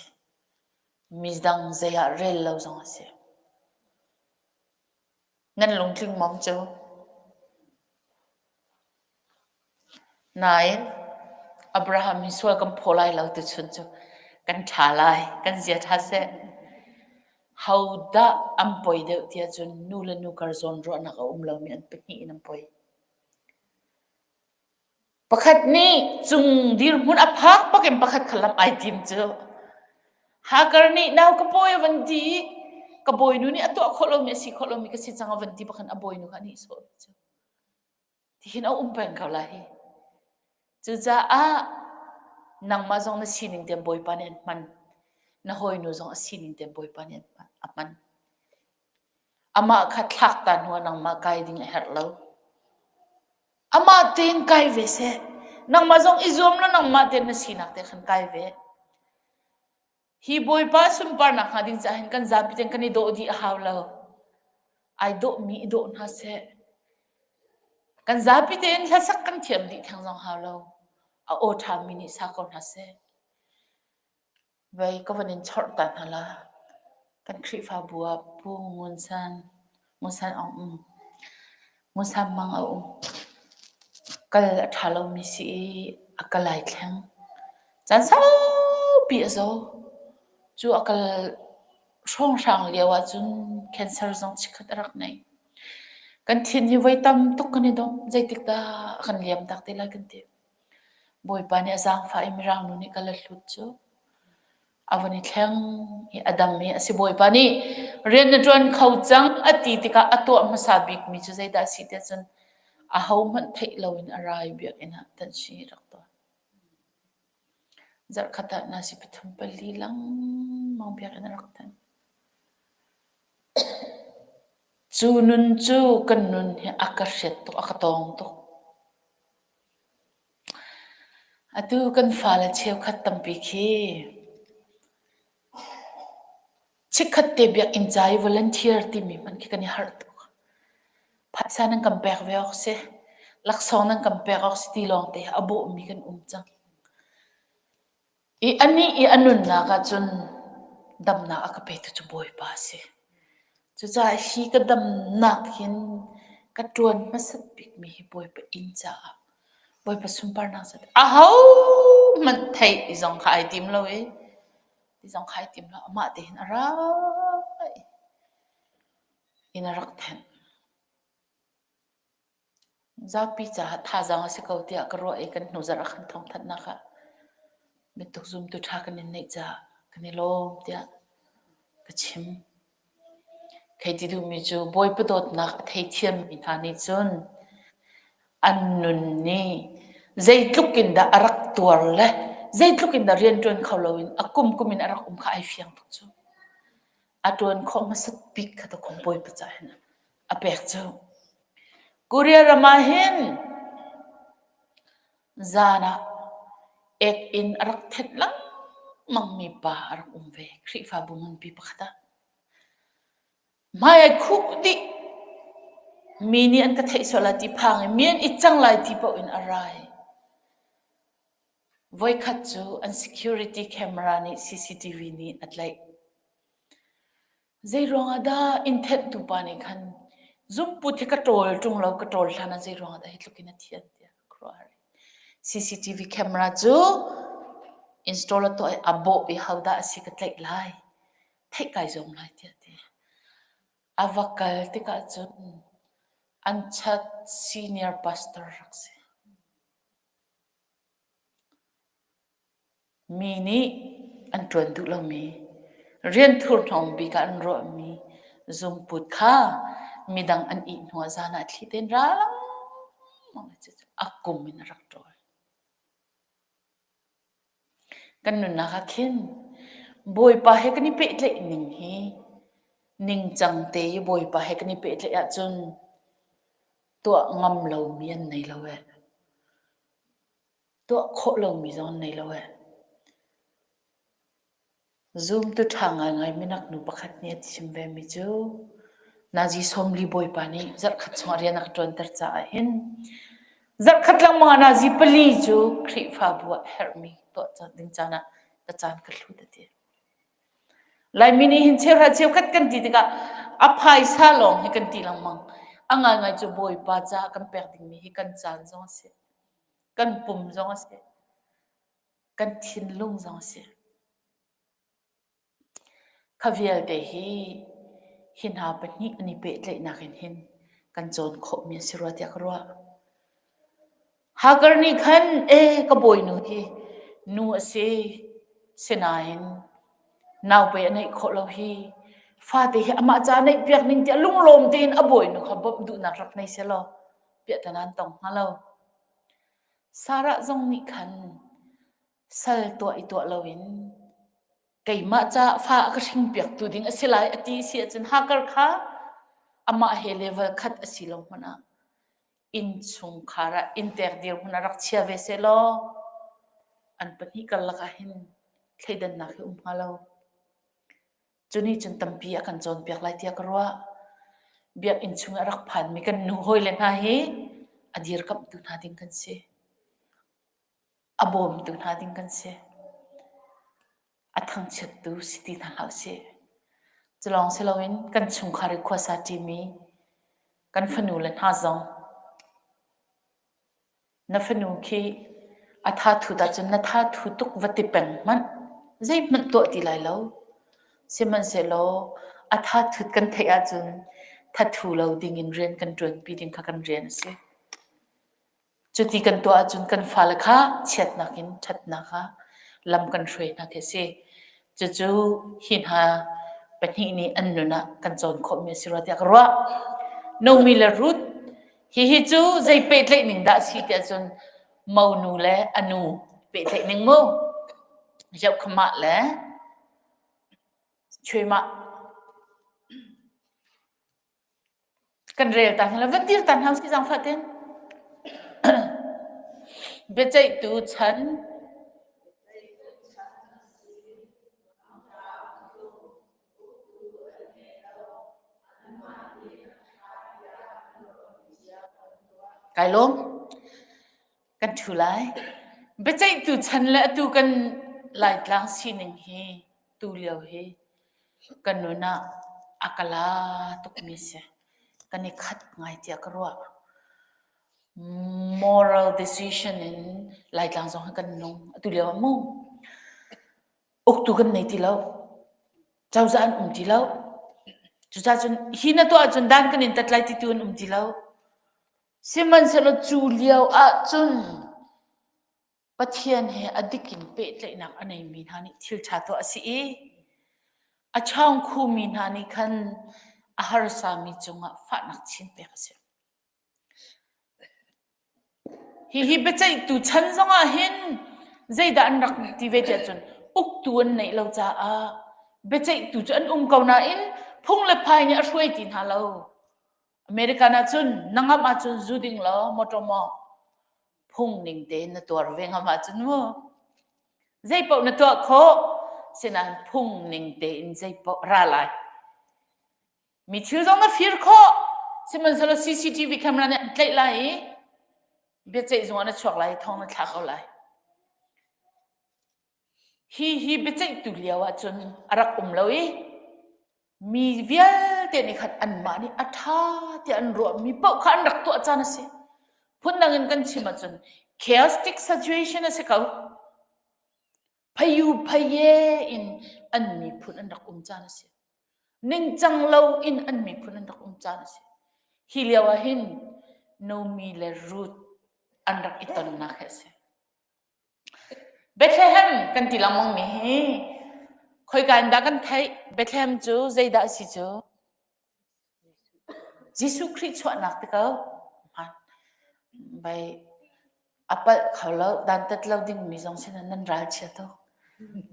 Midang zei ah rel lo zong a si. Nan lungtling mom cu. Nain Abraham hi sual kan phaw lai lo tuchun cu kan ṭha lai, kan zia ṭha seh. Hodah an poi deuh ti ahcun nu le nu kar zawnruahnak a um lomi an pahnih in an poi. Pakhat nih cung dirhmun a phak bak in pakhat kha lam ai tim cu. Hagar nih nau ka pawi a van ti i ka bawinu nih a tuah khawh lomi a si khawh lomi ka si cang a van ti bakhan a bawinu kha a nihsawh cu. Tihin a um peng ko lai hi. Cucaah nangmah zong na sining tein Bawipa nih an hman. Na hawinu zong a sining tein Bawipa nih a hman. Amah kha thlak ta hnu ah nangmah kai ding a herh lo. Amah tein kai ve seh. Nangmah zong i zuam law nangmah tein na sinak te khan kai ve. Hi Bawipa sunparnak hnga ding caah hin kan zapi tein kan i dawh dih a hau lo. Ai dawhmi i dawh hna seh. Kan zapi tein hlasak kan thiam dih theng zong hau lo. A aw ṭhami nih sa ko hna seh. Vei ka van in chorh ta hna la. Kan Khrihfabu ah Pu Ngun San, Ngun San Aung um. Ngun San Mang a um. Kal a ṭha lomi si i a kal ai thleng. Caan saupi a zaw. Cu a kal hrawnghrang lio ahcun cancer zong chikkhat a rak nei. Kan thin hi voi tam tuk kan i dong. Zeitik dah a kan liam tak te lai kan ti. Bawipa nih a zaangfah i Mirang nu nih kal a hlut cu a van i thleng i a dam i a si. Bawipa nih rian na ṭuan kho cang a ti tikah a tuah hmasa bikmi cu zeidah a si tiah cun ahohmanh theih loin a ra i biakinn ah tanhsi a rak tuah. Zarhkhat ah nasi pathum pali lengmang biakinn a rak tan. Cu nun cu kan nun hi a ka hriat tuk, a ka tawng tuk. Atu kan fale cheukhat tampi khi chikkhat te biakinn ca i volunteer timi hmanh khi kan i harh tuk. Phaisa nan kan pek ve awk si, laksawng nan kan pek awk si ti lawngte a bawhmi kan um cang. I anih i a nunnak ahcun damnak a ka petu cu Bawipa a si. Cucaah hi ka damnak hin ka ṭuan hmasat bikmi hi Bawipa inn caah Bawipa sunparnak caah ahohmanh theih zong kha ai tim lo i ti zong kha ai tim lo. Amah te hin a ra i inn a rak thenh. Zapi caah thazaang a si ko tiah ka ruah i kan hnu zarh ah khan thawngthanhnak ah bantuk zumtu ṭha kan in neih caah kan i lawm tiah ka chim. Khei ti duhmi cu Bawipa dawtnak a theithiammi hna nih cun an nun nih zeitluk in dah a rak tuar le zeitluk in dah rianṭuan kho loin a kumkum in a rak um kha ai fiang tuk cu. A ṭuan khawh hmasat bik kha dawkaw Bawipa caah hin a pek cu. Korea ram ah hin zan ah ek inn a rak thenh lengmangmi pa a rak um ve. Khrihfabu nganpi pakhat ah. Hmai ai khuh dih. Mi nih an ka theih sual lai ti phang i mi an it cang lai ti paoh in a rai. Voikhat cu an security camera nih CCTV nih a tlaih. Zeiruang ah dah inn thenhtu pa nih khan zungput hi ka ṭawl ṭung lo, ka ṭawl hlan ah zeiruang ah dah hi tluk in a thian tiah ka khuaruah har. CCTV camera cu install a tuah i a bawh i hodah a si ka tlaih lai, theih kai zuam lai tiah a ti. A va kal tikah cun an chat senior pastor rak si. Mi nih an ṭuan duh lomi, rian thurhnawm bik ah an ruahmi zungput kha midang an ih hnuah zan ah thli tein ra lengmang a kum in a rak ṭawl. Kan nunnak ah khin Bawipa he kan i pehtlaih ning hi ningcang te i Bawipa he kan i pehtlaih ahcun tuah ngam lomi an nei lo eh. Tuah khawh lomi zong an nei lo eh. Zumtu ṭha ngaingai minak nu pakhat nih a chim vemi cu Nazi sawmli bawipa nih zarhkhat chungah rian a ka ṭuanter caah hin zarhkhat lengmang ah nazi pali cu Khrihfabu ah herhmi tuah ding caan ah ka caan ka hlut a ti. Laimi nih hin cheuhra cheukhat kan ti tikah a phaisa lawng hi kan ti lengmang. A ngaingai cu Bawipa caah kan pek dingmi hi kan caan zong a si. Kan pum zong a si. Kan thinlung zong a si. Kha vialte hi hi hna pahnih an i pehtlaihnak in hin kan cawn khawhmi a si rua tiah ka ruah. Hagar nih khan e ka bawinu hi nu a si, sinain naupe a neih khawh lo hi fate hi amah ca neih piak ning tiah lunglawm tein a bawinu kha bawmh duhnak rak nei selaw piahtana an tong hnga lo. Sarah zong nih khan sal tuah i tuah loin keimah caah fa a ka hringpiaktu ding a si lai a ti si ahcun Hagar kha amah he level khat a si lo hmanh ah innchungkhar ah inntek dirhmun ah rak chia ve sehlaw an pahnih karlak ah hin thleidannak hi um hnga lo. Cu nih cun tampi a kan cawnpiak lai tiah ka ruah. Biakinn chung ah rak phanmi kan nu hawile hna hi a dirkamhtu hna ding kan si. A bawmtu hna ding kan si. A thangchiattu si ti hna hlah usih. Cu lawng si loin kan chungkhar i khuasa ṭimi kan fanu le hna zong na fanu khi a tha thut ahcun na tha thu tuk va ti peng hmanh zeihmanh tuah ti lai lo. Sihmanhsehlaw a tha thut kan theih ahcun thathu lo dingin rian kan ṭuanpi ding kha kan rian a si. Cuti kan tuah ahcun kan fale kha chiatnak in ṭhatnak ah lam kan hruai hna khi a si. Cucu hi hna pahnih nih an nun ah kan cawn khawhmi a si rua tiah ka ruah. Naomi le Ruth hihi cu zei pehtlaih ning dah a si tiah cun monu le a nu pehtlaih ning mu. Zohkhamah le Chuimah. Kan rel ta hna la, van dir ta hna usih zaangfah tein. Biaceihtu chan Kai lawm. Kan ṭhu lai. Biaceihtu chan le atu kan Laitlang sining hi tu lio hi Kan nun ah a ka la tukmi si. Kan i khat ngai tiah ka ruah. Moral decision in Laitlang zong hi kan nung. Atu lio ah mu. Uktu kan nei ti lo. Cozah an um ti lo. Cucaah cun hi na tuah ahcun dan kan in tat lai ti tu an um ti lo. Sihmanhsehlaw cu lio ahcun Pathian he a dik in pehtlaihnak a neimi hna nih thil ṭha tuah a si i a chawngkhumi hna nih khan a harsami cungah fahnak chin pek a si. Hihi biaceihtu chan zongah hin zeidah an rak ti ve tiah cun uktu an neih lo caah biaceihtu cu an um ko nain phung le phai nih a hruai ti hna lo. American ahcun na ngamh ahcun zu ding law motor maw phung ning tein na tuar ve ngam ahcun mu zeipaoh na tuah khawh sinain phung ning tein zeipaoh ra lai mi thil zong na fir khawh sihmanhsehlaw CCTV camera nih an tlaih lai i biaceih zung ah na chuak lai i thong na thla ko lai Hi hi biaceihtu lio ahcun a rak um lo i mi vialte nih khan anmah nih a ṭha tiah an ruahmi paoh kha an rak tuah caan a si. Phundang in kan chim ahcun chaotic situation a si ko. Phayu phaye in an miphun an rak um caan a si. Ningcang lo in an miphun an rak um caan a si. Hi lio ah hin Naomi le Ruth an rak i tonnak hi a si. Bethlehem kan ti lengmang mi hi khoika in dah kan theih? Bethlehem cu zeidah a si cu? Jesuh Khrih chuahnak ti ko. Bai a palh kho lo, dantat lo dingmi zong sin nan ralchia tuk.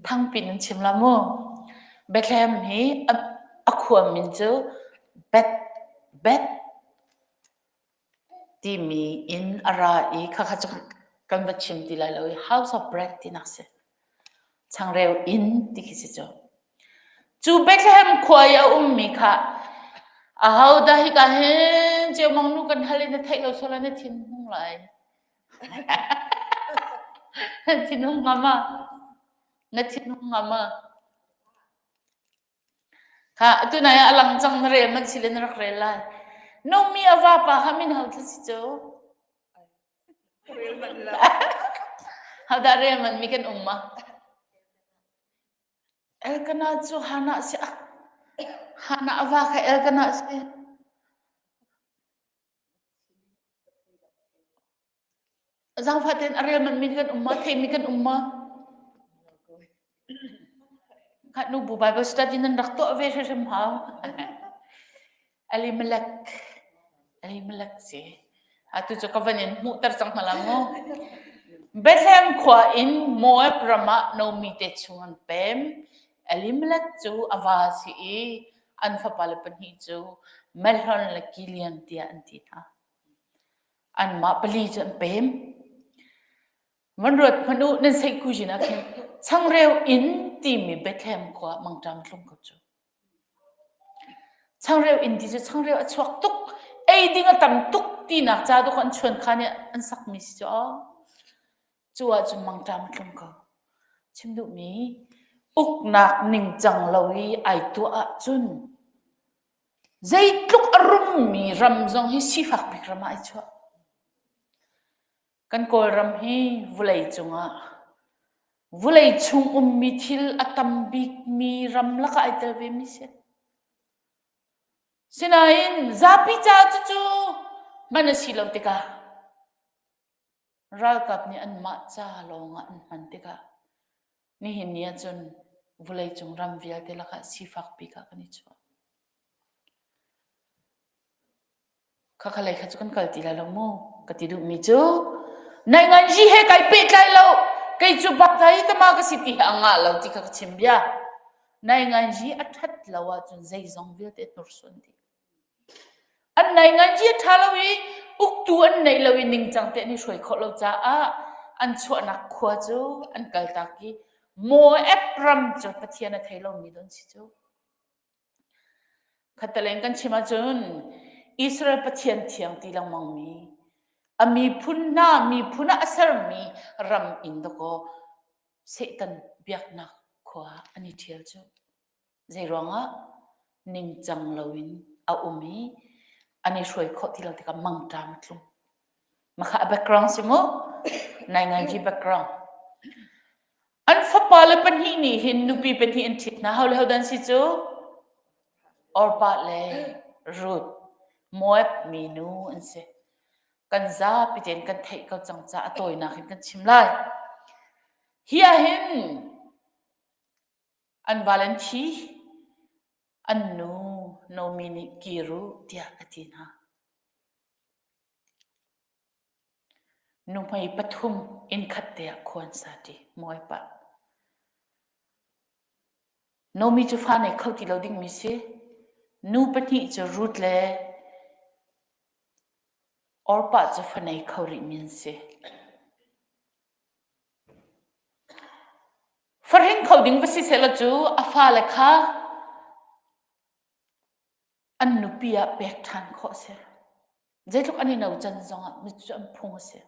Thangpi nan chim la mu. Bethlehem hi a khua min cu Beth Beth timi in a ra i khakha cu kan va chim ti lai lo i House of Bread tinak si. Changreu inn ti khi si cu. Cu Bethlehem khua i a ummi kha ahodah hika hin Ceumang nu kan hal i na theih lo sual ah na thin hung lai. Na thin hung hnga ma? Na thin hung hnga ma? Kha atu nai ah a lang cang na rel man si le na rak rel lai. Nomi a vapa kha min ho tla si cu? Rel man lo. Hodah rel man mi kan um ma? Elkanah cu Hannah a si. Hannah a va kha Elkanah a si. Zaangfah tein a rel manhmi kan um ma? Theimi kan um ma? Khat nu bu Bible study nan rak tuah ve hrimhrim hau. Elimelech Elimelech si. Atu cu ka van in hmuhter cang hna la mu. Bethlehem khua in Moab ram ah Naomi te chung an pem. Elimelech cu a va si i an fapale pahnih cu Mahlon le Kilion tiah an ti hna. Anmah pali cu an pem. Van ruat hmanh u, nan seihkuzin ah khin changreu inn timi Bethlehem khua mangṭam tlung ko cu. Changreu inn ti cu changreu a chuak tuk, ei ding a tam tuk tinak ca dawk an chuankhan i an sakmi si cu aw. Cu ahcun mangṭam a tlung ko. Chim duhmi uknak ningcang lo i ai tuah ahcun zeitluk a rummi ram zong hi sifak bik ram ah ai chuah. Kan Kawlram hi vawlei cungah vawlei chung ummi thil a tam bikmi ram lakah ai tel vemi si. Sinain zapi ca cucu hman a si lo tikah ralkap nih anmah ca lawngah an hman tikah nihin ni ahcun vawleicung ram vialte lakah sifak bik ah kan i chuah. Khakha lei kha cu kan kal ti lai lo mu ka ti duhmi cu nainganzi he kai pehtlai lo kei cu baktai tama ka si ti he a ngah lo ti kha ka chim bia. Nainganzi a ṭhat lo ahcun zeizong vialte hnursuan dih. An nainganzi a ṭha lo i uktu an neih lo i ningcang te an i hruai khawh lo caah an chuahnak khua cu an kaltak i Moab ram cu Pathian a thei lomi don si cu. Khattelei kan chim ahcun Israel Pathian thiang ti lengmangmi a miphun hna miphun ah a sermi ram in dakaw Satan biaknak khua an i ṭhial cu. Zeiruangah ningcang loin a um i an i hruai khawh ti lo tikah mangṭam a tlung. Makha a background si mu. Nainganji background. An fapale pahnih nih hin nupi pahnih an ṭhit hna. Ho le ho dan si cu? Orpah le Ruth, Moab minu an si. Kan zapi tein kan theih ko cang caah a tawinak in kan chim lai. Hi ah hin an val an thi, an nu Naomi nih kir u tiah a ti hna. Nuhmei pathum innkhat te ah khua an sa ṭi. Moab ah. Naomi cu fa nei kho ti lo dingmi si. Nu pahnih cu Ruth le Orpah cu fa nei kho rihmi an si. Fahring kho ding va si sehlaw cu a fale kha an nupi ah pek ṭhan khawh a si. Zeitluk an i no can zongah micu an phung a si.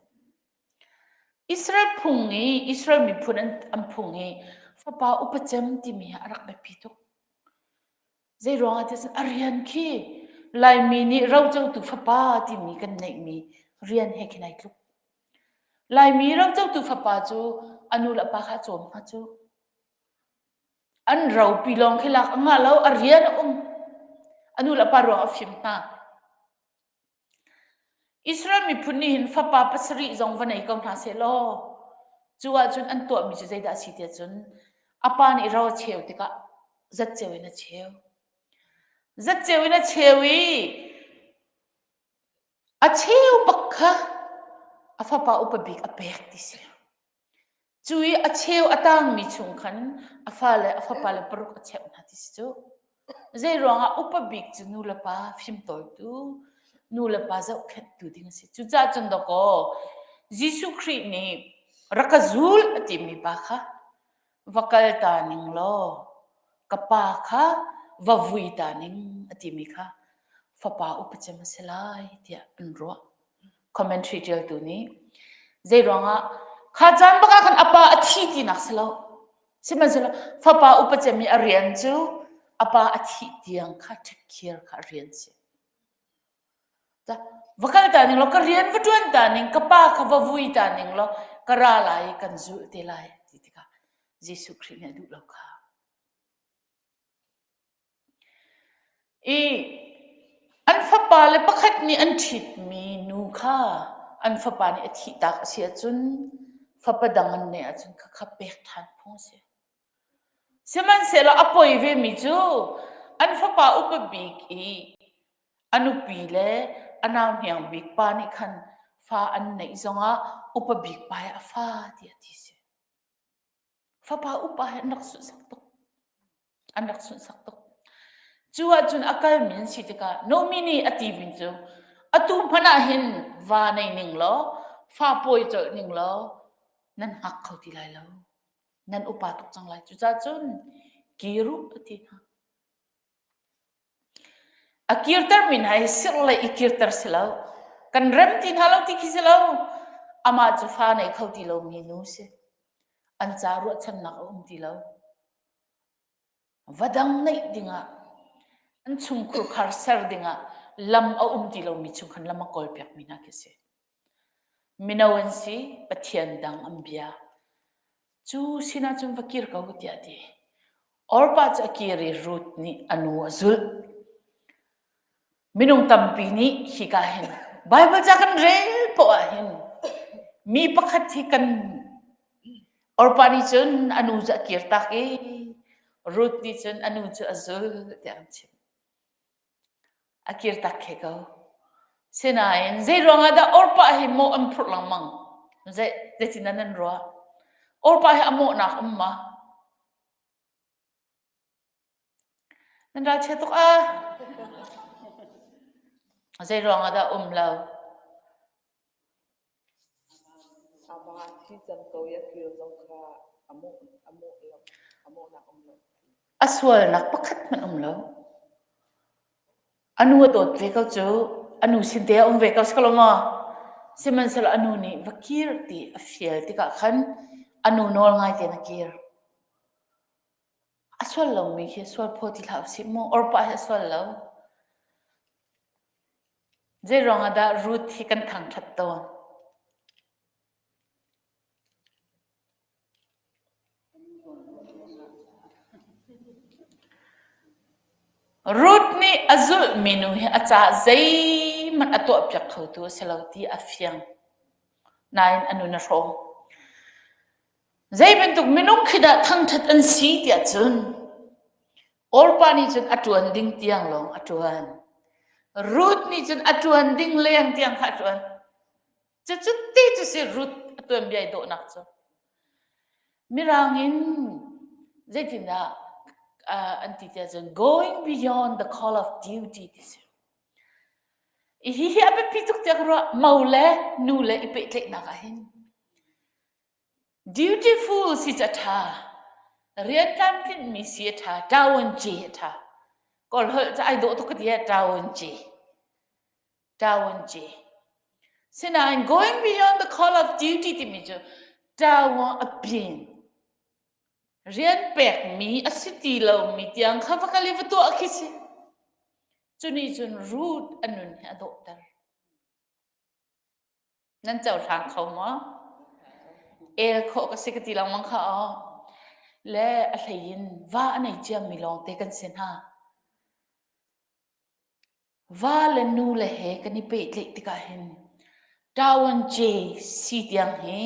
Israel phung i Israel miphun an, an phung i fapa upa cem timi hi a rak biapi tuk. Zei ruangah ti a rian khi Laimi nih rocotu fapa timi kan neihmi rian he khin ai tluk. Laimi rocotu fapa cu a nu le a pa kha a cawm hnga cu. An ropi lawng khi lak a ngah lo, a rian a um. A nu le a pa ruang a fim hna. Israel miphun nih hin fapa pasarih zong va nei ko hna seh law, cu ahcun an tuahmi cu zeidah a si tiah cun a pa nih ro a cheu tikah zatceo in a cheu. Zatceo in a cheu i a cheu bak kha a fapa upa bik a pek ti si. Cu i a cheu a tangmi chung khan a fale a fapale paruk a cheuh hna ti si cu. Zei ruangah upa bik cu nu le pa fimtawltu, nu le pa zohkhenhtu ding a si. Cucaah cun dawkaw Jesuh Khrih nih rak ka zul a timi pa kha va kal ta ning law ka pa kha va vui ta ning a timi kha fapa upa cem a si lai tiah an ruah. Commentary ṭialtu nih zei ruangah kha caan bak ah khan a pa a thi tinak si lo. Sihmanhsehlaw fapa upa cem i a rian cu a pa a thih tiang kha take care kha a rian si. Va kal ta ning law ka rian va ṭuan ta ning ka pa kha va vui ta ning law ka ra lai i kan zulh te lai ti tikah Jesuh Khrih nih a duh lo kha. I an fapa le pakhat nih an ṭhitmi nu kha an fapa nih a thihtak a si ahcun fapa dang an neih ahcun khakha pek ṭhan phung a si. Sihmanhsehlaw a poi vemi cu an fapa upa bik i a nupi le a nau hniang bik pa nih khan fa an neih zongah upa bik pa hi a fa tiah ti si. Fapa upa hi an rak sunhsak tuk. An rak sunhsak tuk. Cu ahcun a kalmi an si tikah Nomi nih a timi cu atu hmanh ah hin va nei ning law fa pawi colh ning law nan hngak kho ti lai lo. Nan upa tuk cang lai. Cucaah cun kir u a ti hna. A kirtermi hna hi sirh le i kirter si lo. Kan rem ti hna lo ti khi si lo. Amah cu fa nei kho ti lomi nu si. An ca ruahchannak a um ti lo. Va dang neih dingah, an chungkhur khar ser dingah lam a um ti lomi chung khan lam a kawlpiakmi hna khi si. Mino an si, Pathian dang an bia. Cu sinah cun va kir ko tiah a ti. Orpah cu a kir i Ruth nih a nu a zulh. Minung tampi nih hika hin Baibal ca kan rel poah ah hin mi pakhat hi kan Orpah nih cun a nu cu a kirtak i Ruth nih cun a nu cu a zulh tiah an chim. A kirtak khe ko. Sinain zei ruangah dah Orpah hi mawh an phurh lengmang? Zei zeitin nan ruah? Orpah hi a mawhnak um ma? Nan ralchia tuk ah. Zei ruangah dah um lo? A va thi cang ko i a kir zong kha a mawh a mawh lo a mawhnak um lo. A sualnak pakhat hmanh um lo. A nu a dawt ve ko cu. A nu sin te a um ve ko si ko lo maw? Sihmanhsehlaw a nu nih va kir ti a fial tikah khan a nu nawl ngai tein a kir. A sual lomi khi sual phaw ti hlah usih mu. Orpah hi a sual lo. Zei ruangah dah Ruth hi kan thangṭhat tawn? Ruth nih a zulhmi nu hi a caah zeihmanh a tuahpiak khotu a si lo ti a fiang. Nain a nun a hrawm. Zei bantuk minung khi dah thangṭhat an si tiah cun Orpah nih cun a ṭuan ding tiang lawng a ṭuan. Ruth nih cun a ṭuan ding leng tiang kha a ṭuan. Cucu ti cu si Ruth a tuanbia i dawhnak cu. Mirang in zeitindah uh, an ti tiah cun going beyond the call of duty ti si. Hi hi a biapi tuk tiah ka ruah. Mo le nu le i pehtlaihnak ah hin. Dutiful si cu a ṭha. Rian tlamtlinhmi si a ṭha. Ṭawanci a ṭha. Kawl holh cu ai dawh tuk ka ti ee, ṭawanci. Ṭawanci. Sinain going beyond the call of duty timi cu ṭawan a pin. Rian pekmi a si ti lomi tiang kha va kal i va tuah khi si. Cu nih cun Ruth a nun hi a dawhter. Nan cohlang kho maw? El khawh ka si ka ti lengmang kha aw. Le a hlei in va a nei ciami lawngte kan si hna. Va le nu le he kan i pehtlaih tikah hin ṭawan ce si tiang hi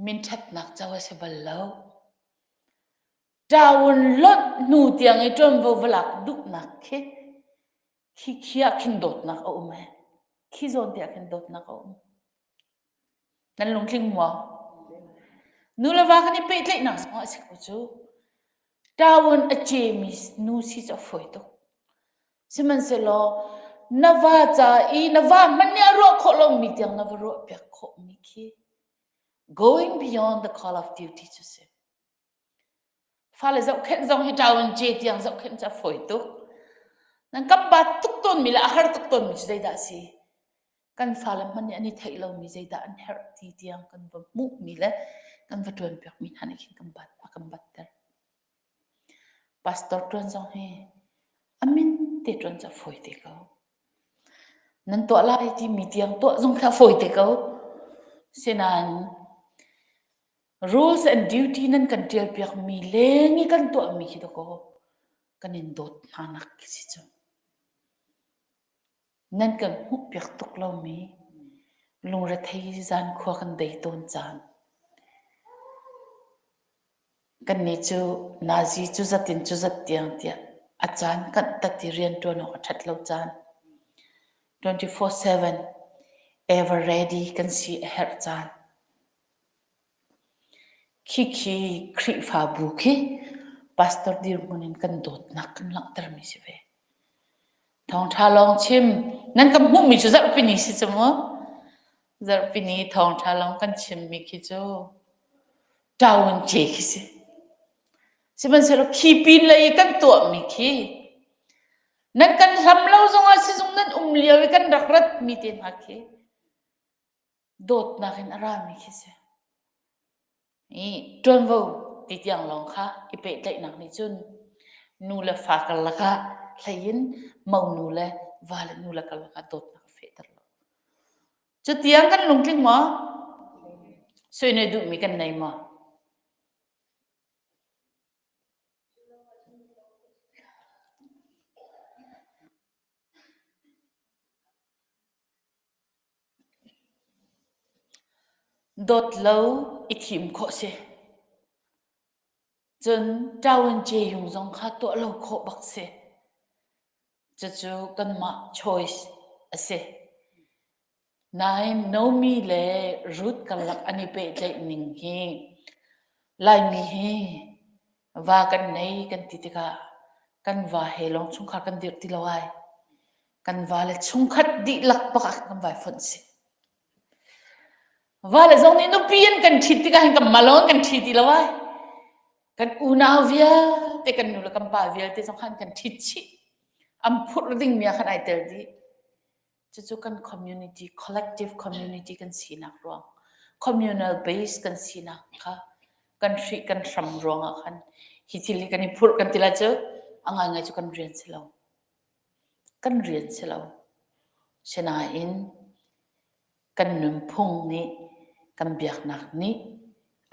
minṭhatnak co a si bal lo. Ṭawan lonh hnu tiang i ṭuanvo va lak duhnak khi khi khi ah khin dawtnak a um he khi zawn te ah khin dawtnak a um nan lungtling maw nu le va kan i pehtlaihnak zong ah a si ko cu tawon a cemi nu si cu a fawi tuk sihmanhsehlaw na va ca i na va hmanh nih a ruah khawh lomi tiang na va ruah piak khawh mi khi going beyond the call of duty cu si Fale zohkhenh zong hi ṭaun ce tiang zohkhenh cu a fawi tuk. Nan kan bat tuk tawnmi le a har tuk tawnmi cu zeidah a si? Kan fale hmanh nih an i theih lomi zeidah an herh ti tiang kan va hmuhmi le kan va ṭuanpiakmi hna nih khin kan bat, a kan batter. Pastor ṭuan zong hi a min te ṭuan cu a fawi te ko. Nan tuah lai timi tiang tuah zong khi a fawi te ko. Sinain Rules and duty nan kan ṭialpiakmi leng i kan tuahmi khi dakaw. Kan in dawt hna nak khi si cu. Nan kan hmuhpiak tuk lomi lungrethei zankhua kan dei tawn caan. Kannih cu nazi cu zat in cu zat tiang tiah a caan kanh tat i rianṭuan awk a ṭhat lo caan. 24/7 ever ready kan si a herh caan. Khikhi Khrihfabu khi pastor dirhmun in kan dawtnak kan langhtermi si ve. Thawngṭha lawng chim nan kan hmuhmi cu zarhpini si cu mu. Zarhpini thawngṭha lawng kan chimmi khi cu ṭaun ce khi si. Sihmanhsehlaw khi pin lei i kan tuahmi khi nan kan hlam lo zongah sizung nan um lio i kan rak ratmi te hna khi dawtnak in a rami khi si. I ṭuanvo ti tiang lawng kha i pehtlaihnak nih cun nu le fa karlak ah hlei in monu le va le nu le karlak ah dawtnak a fehter lo. Cutiang kan lungtling maw? Sui na duhmi kan nei maw? Dawt lo i thim khawh si. Cun ṭaun ceyung zong kha tuah lo khawh bak si. Cucu kanmah choice a si. Nain Naomi le Ruth karlak an i pehtlaih ning hi Laimi hi va kan nei kan ti tikah kan va he lawng chungkhar kan dirh ti lo ai. Kan va le chungkhat dihlak bak ah kan vai fonh si. Va le zong nih nupi an kan ṭhit tikah hin kan malon kan ṭhi ti lo ai. Kan unau vialte kan nu le kan pa vialte zong khan kan ṭhit chih. An phurh dingmi ah khan ai tel dih. Cucu kan community, collective community kan sinak ruang, communal base kan sinak kha kan hrih kan hram ruangah khan hi thil hi kan i phurh kan ti lai cu a ngaingai cu kan rian si lo. Kan rian si lo. Sinain kan nunphung nih kan biaknak nih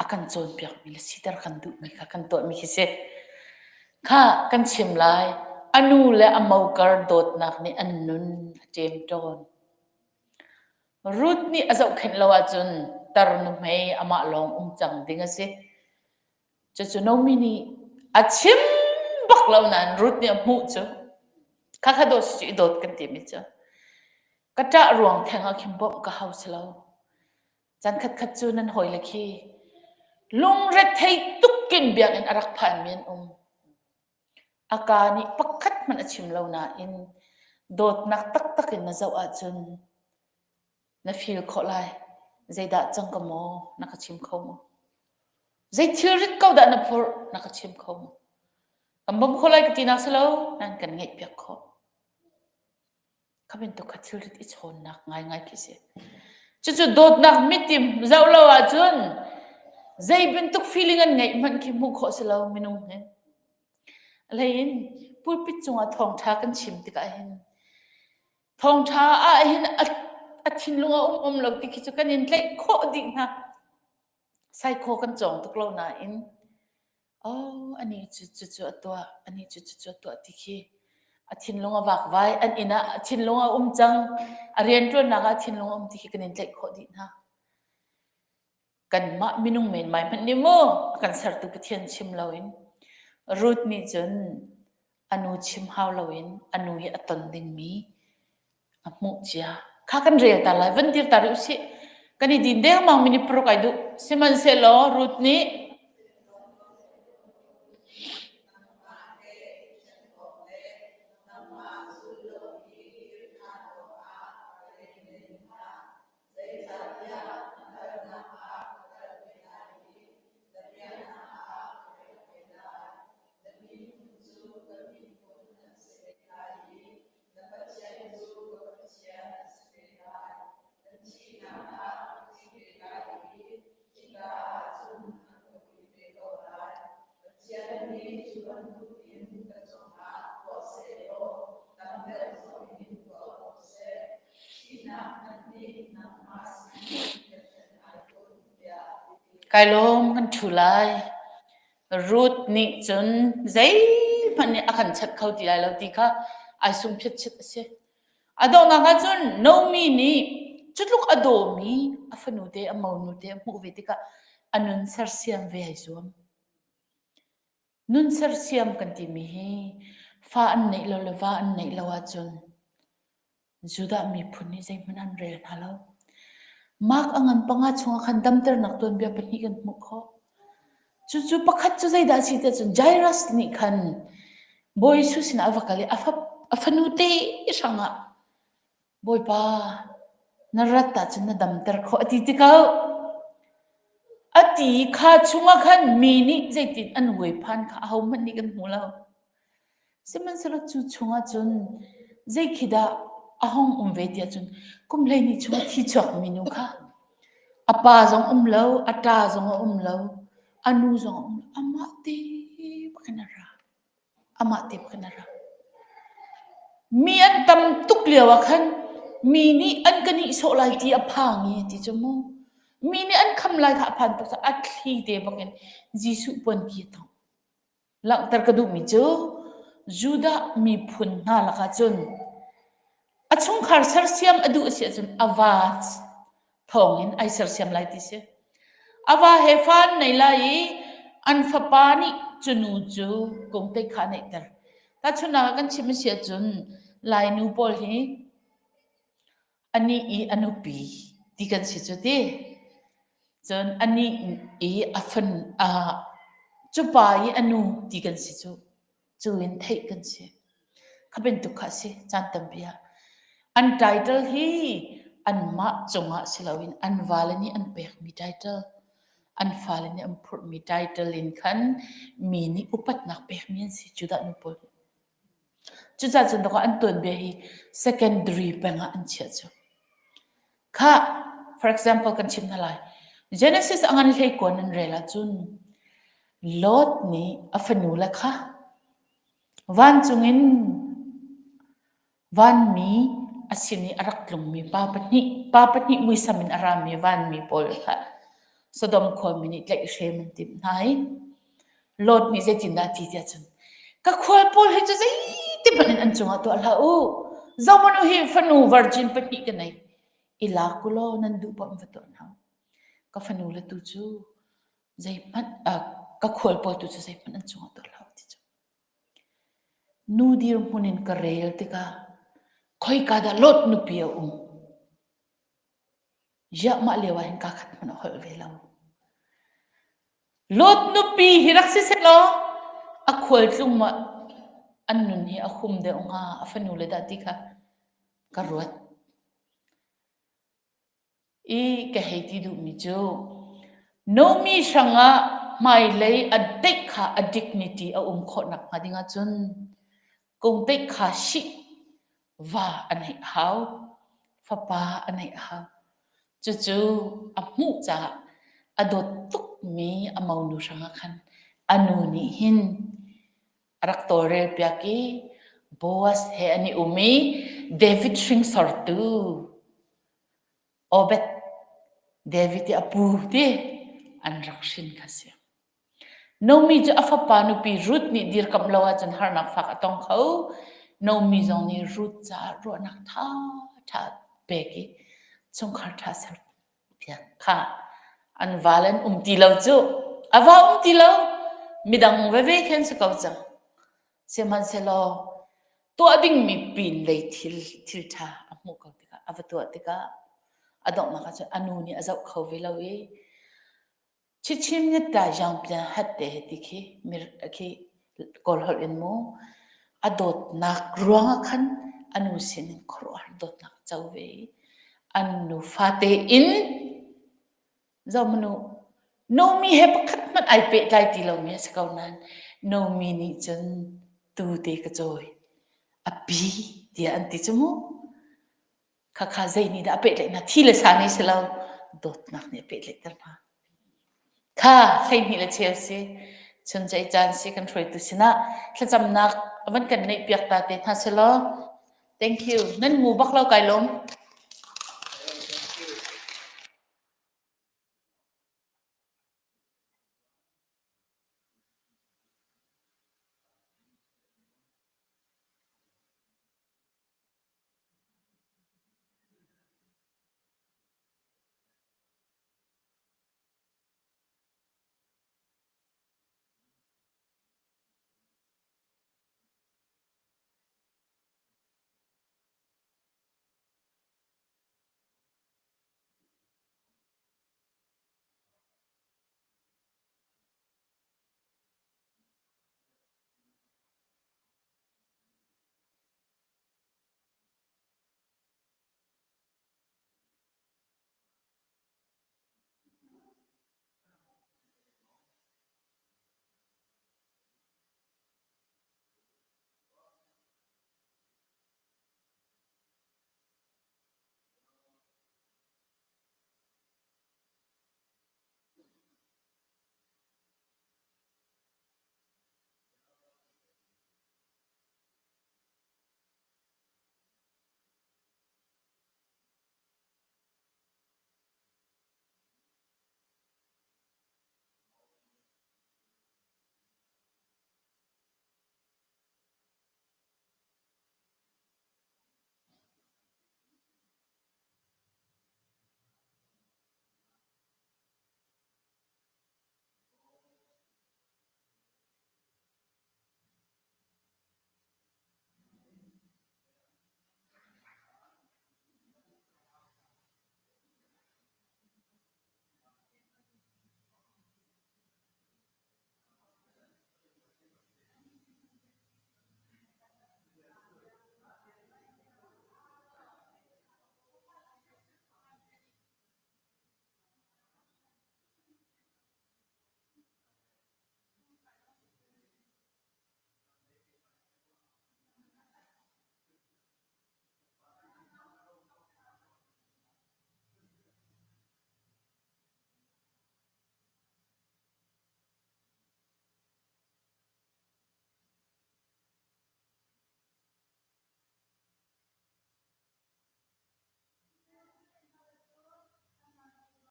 a kan cawnpiakmi le siter kan duhmi kha kan tuahmi khi si. Kha kan chim lai. A nu le a mokar dawtnak nih an nun a ṭemṭawn. Ruth nih a zohkhenh lo ahcun tar nuhmei amah lawng um cang ding a si. Cucu Naomi nih a chim bak lo nain Ruth nih a hmuh cu khakha dawt cu i dawt kan timi cu ka ṭah ruang theng ah khin bawmh ka hau si lo. Caan khatkhat cu nan hawile khi lungrethei tukin biakinn a rak phanmi an um. A kaa nih pakhat hmanh a chim lo nain dawtnak taktak in na zoh ahcun na feel khawh lai. Zeidah cang ka maw na ka chim kho maw? Zei thilrit ko dah na phurh na ka chim kho maw? Kan bawmh kho lai ka ti nak si lo, nan kan ngaihpiak khawh. Kha bantuk kha thilrit i chawnnak ngaingai khi si. Cucu dawtnak mitim zoh lo ahcun zei bantuk feeling an ngeih hmanh khi hmuh khawh si lo minung hi. Hlei in pulpit cungah thawngṭha kan chim tikah hin thawngṭha ah hin a thinlung a um um lo ti khi cu kan in tlaih khawh dih hna. Saikhaw kan cawng tuk lo nain oh anih cu cucu a tuah anih cu cucu a tuah ti khi a thinlung a vakvai an inn ah a thinlung a um cang a rianṭuannak ah a thinlung a um ti khi kan in tlaih khawh dih hna. Kanmah minung menmai hmanh nih mu a kan sertu Pathian chim loin Ruth nih cun a nu chim hau loin a nu i a ton dingmi a hmuh cia. Kha kan rel ta lai, van dir ta rih usih. Kan i din dengmang minute paruk ai duh. Sihmanhsehlaw Ruth nih Na Pathian cu ka Pathian a si ve lai. Nan thihnak ah ka thi ve lai i khika ah cun an ka vui ve ko lai. Pathian nih cu bantukin ka cungah tuah sehlaw tam deuh zongin tuah ko seh. Thihnak hmanh nih nangmah sinin ka ṭhen ai kun, tiah a ti. Kai lawm kan ṭhu lai. Ruth nih cun zei. Zeihmanh nih a kan chat kho ti lai lo ti kha ai sungphiat chet a si. A donghnak ahcun Naomi nih cutluk a dawmi a fanu te a monu te a hmuh ve tikah a nun sersiam ve ai zuam. Nun sersiam kan timi hi fa an neih lo le va an neih lo ahcun Judah miphun nih zeihmanh an rel hna lo. Mark a ngan panga chungah khan damternak tuanbia pahnih kan hmuh khawh. Cucu pakhat cu zeidah a si tiah cun Jairus nih khan Bawi Jesuh sinah a va kal i a fanu te hrangah Bawipa na rat ahcun na damter khawh a ti ti ko. A ti kha chungah khan mi nih zeitin an uaiphan kha ahohmanh nih kan hmu lo. Sihmanhsehlaw cu chungah cun zei khi dah a hung um ve tiah cun kum 12 chung a thi chuakmi nu kha a pa zong um lo, a ṭa zong a um lo, a nu zong a um lo, amah te bak in a ra. Amah te bak in a ra. Mi an tam tuk lio ah khan mi nih an ka nihsawh lai ti a phang i ti cu mu. Mi nih an kham lai kha a phan tuk caah a thli te bak in Jesuh puanki a tongh. Langhter ka duhmi cu Judah miphun hna lakah cun a chungkhar sersiam a duh a si ahcun a va thawngin ai sersiam lai ti si. A va he fa an nei lai i an fapa nih cu nu cu kungte kha a neihter. Tahchunhnak ah kan chim a si ahcun Lainu pawl hi anih i a nupi ti kan si cu ti. Cun anih i a fan cu pa i a nu ti kan si cu. Cu in theih kan si. Kha bantuk kha a si caan tampi ah. An title hi anmah cungah si loin an vale nih an pekmi title, an fale nih an phurhmi title in khan mi nih upatnak pekmi an si. Judah nu pawl nih. Cucaah cun dawkaw an tuanbia hi secondary peng ah an chiah cu. Khah, for example kan chim hna lai. Genesis a ngan hlei kuan nan rel ahcun Lot nih a fanu le kha vancung in vanmi a sin i a rak tlungmi pa pahnih, pa pahnih muisam in a rami vanmi pawl kha Sodom khuami nih tlaihhrem an timh hna i Lot nih zeitindah a ti tiah cun ka khual pawl hi cu zeitihmanh in an cungah tuah hlah u. Zohmanh u hi fanu virgin pahnih ka nei. I lak u law nan duh paoh in va tuah hna u. Ka fanu le tu cu zeihmanh ka khual pawl tu cu zeihmanh an cungah tuah hlah u ti cu. Nu dirhmun in ka rel tikah khoika dah Lot nupi a um? Ziah mah lio ah hin kaa khat hmanh a holh ve lo. Lot nupi hi rak si sehlaw a khualtlung maw an nun hi a hum deuh hnga a fanu le dah ti kha ka ruat. I ka hei ti duhmi cu Naomi hrangah hmailei a deih kha a dignity a um khawh nakhnga ding ahcun kungteih kha shih va a neih a hau, fapa a neih a hau. Cucu a hmuh caah a dawt tukmi a monu hrangah khan a nu nih hin a rak tawlrel piak i Boaz he an i um i David hringsortu Obed David i a pu ti an rak hrin kha si. Naomi cu a fapa nupi Ruth nih dirkamh lo ahcun harnak fak a tong kho. Naomi zong nih Ruth caah ruahnak ṭhaṭha pek i chungkhar ṭha ser piak kha an val an um ti lo cu. A va um ti lo. Midang veve khin si ko cang. Sihmanhsehlaw tuah dingmi pin lei thil thil ṭha a hmuh ko tikah a va tuah tikah a donghnak ahcun a nu nih a zoh kho ve lo i Chichim ngitta Yangpian hat te ti khi khi Kawl holh in mu a dawtnak ruangah khan a nu sin in khuaruahhar dawtnak a co ve i an nu fate in zohmanh u Naomi he pakhat hmanh ai pehtlai ti lomi a si ko nain Naomi nih cun tu te ka cawi a pi tiah an ti cu mu. Khakha zei nih dah a pehtlaih hna? Thi le sa nih si lo, dawtnak nih a pehtlaihter hna. Kha 12 le cheu si, chun ceih caan si kan hruaitu sinah thlacamnak van kan neih piak ta te hna selaw. Thank you. Nan ngu bak lo kai lawm.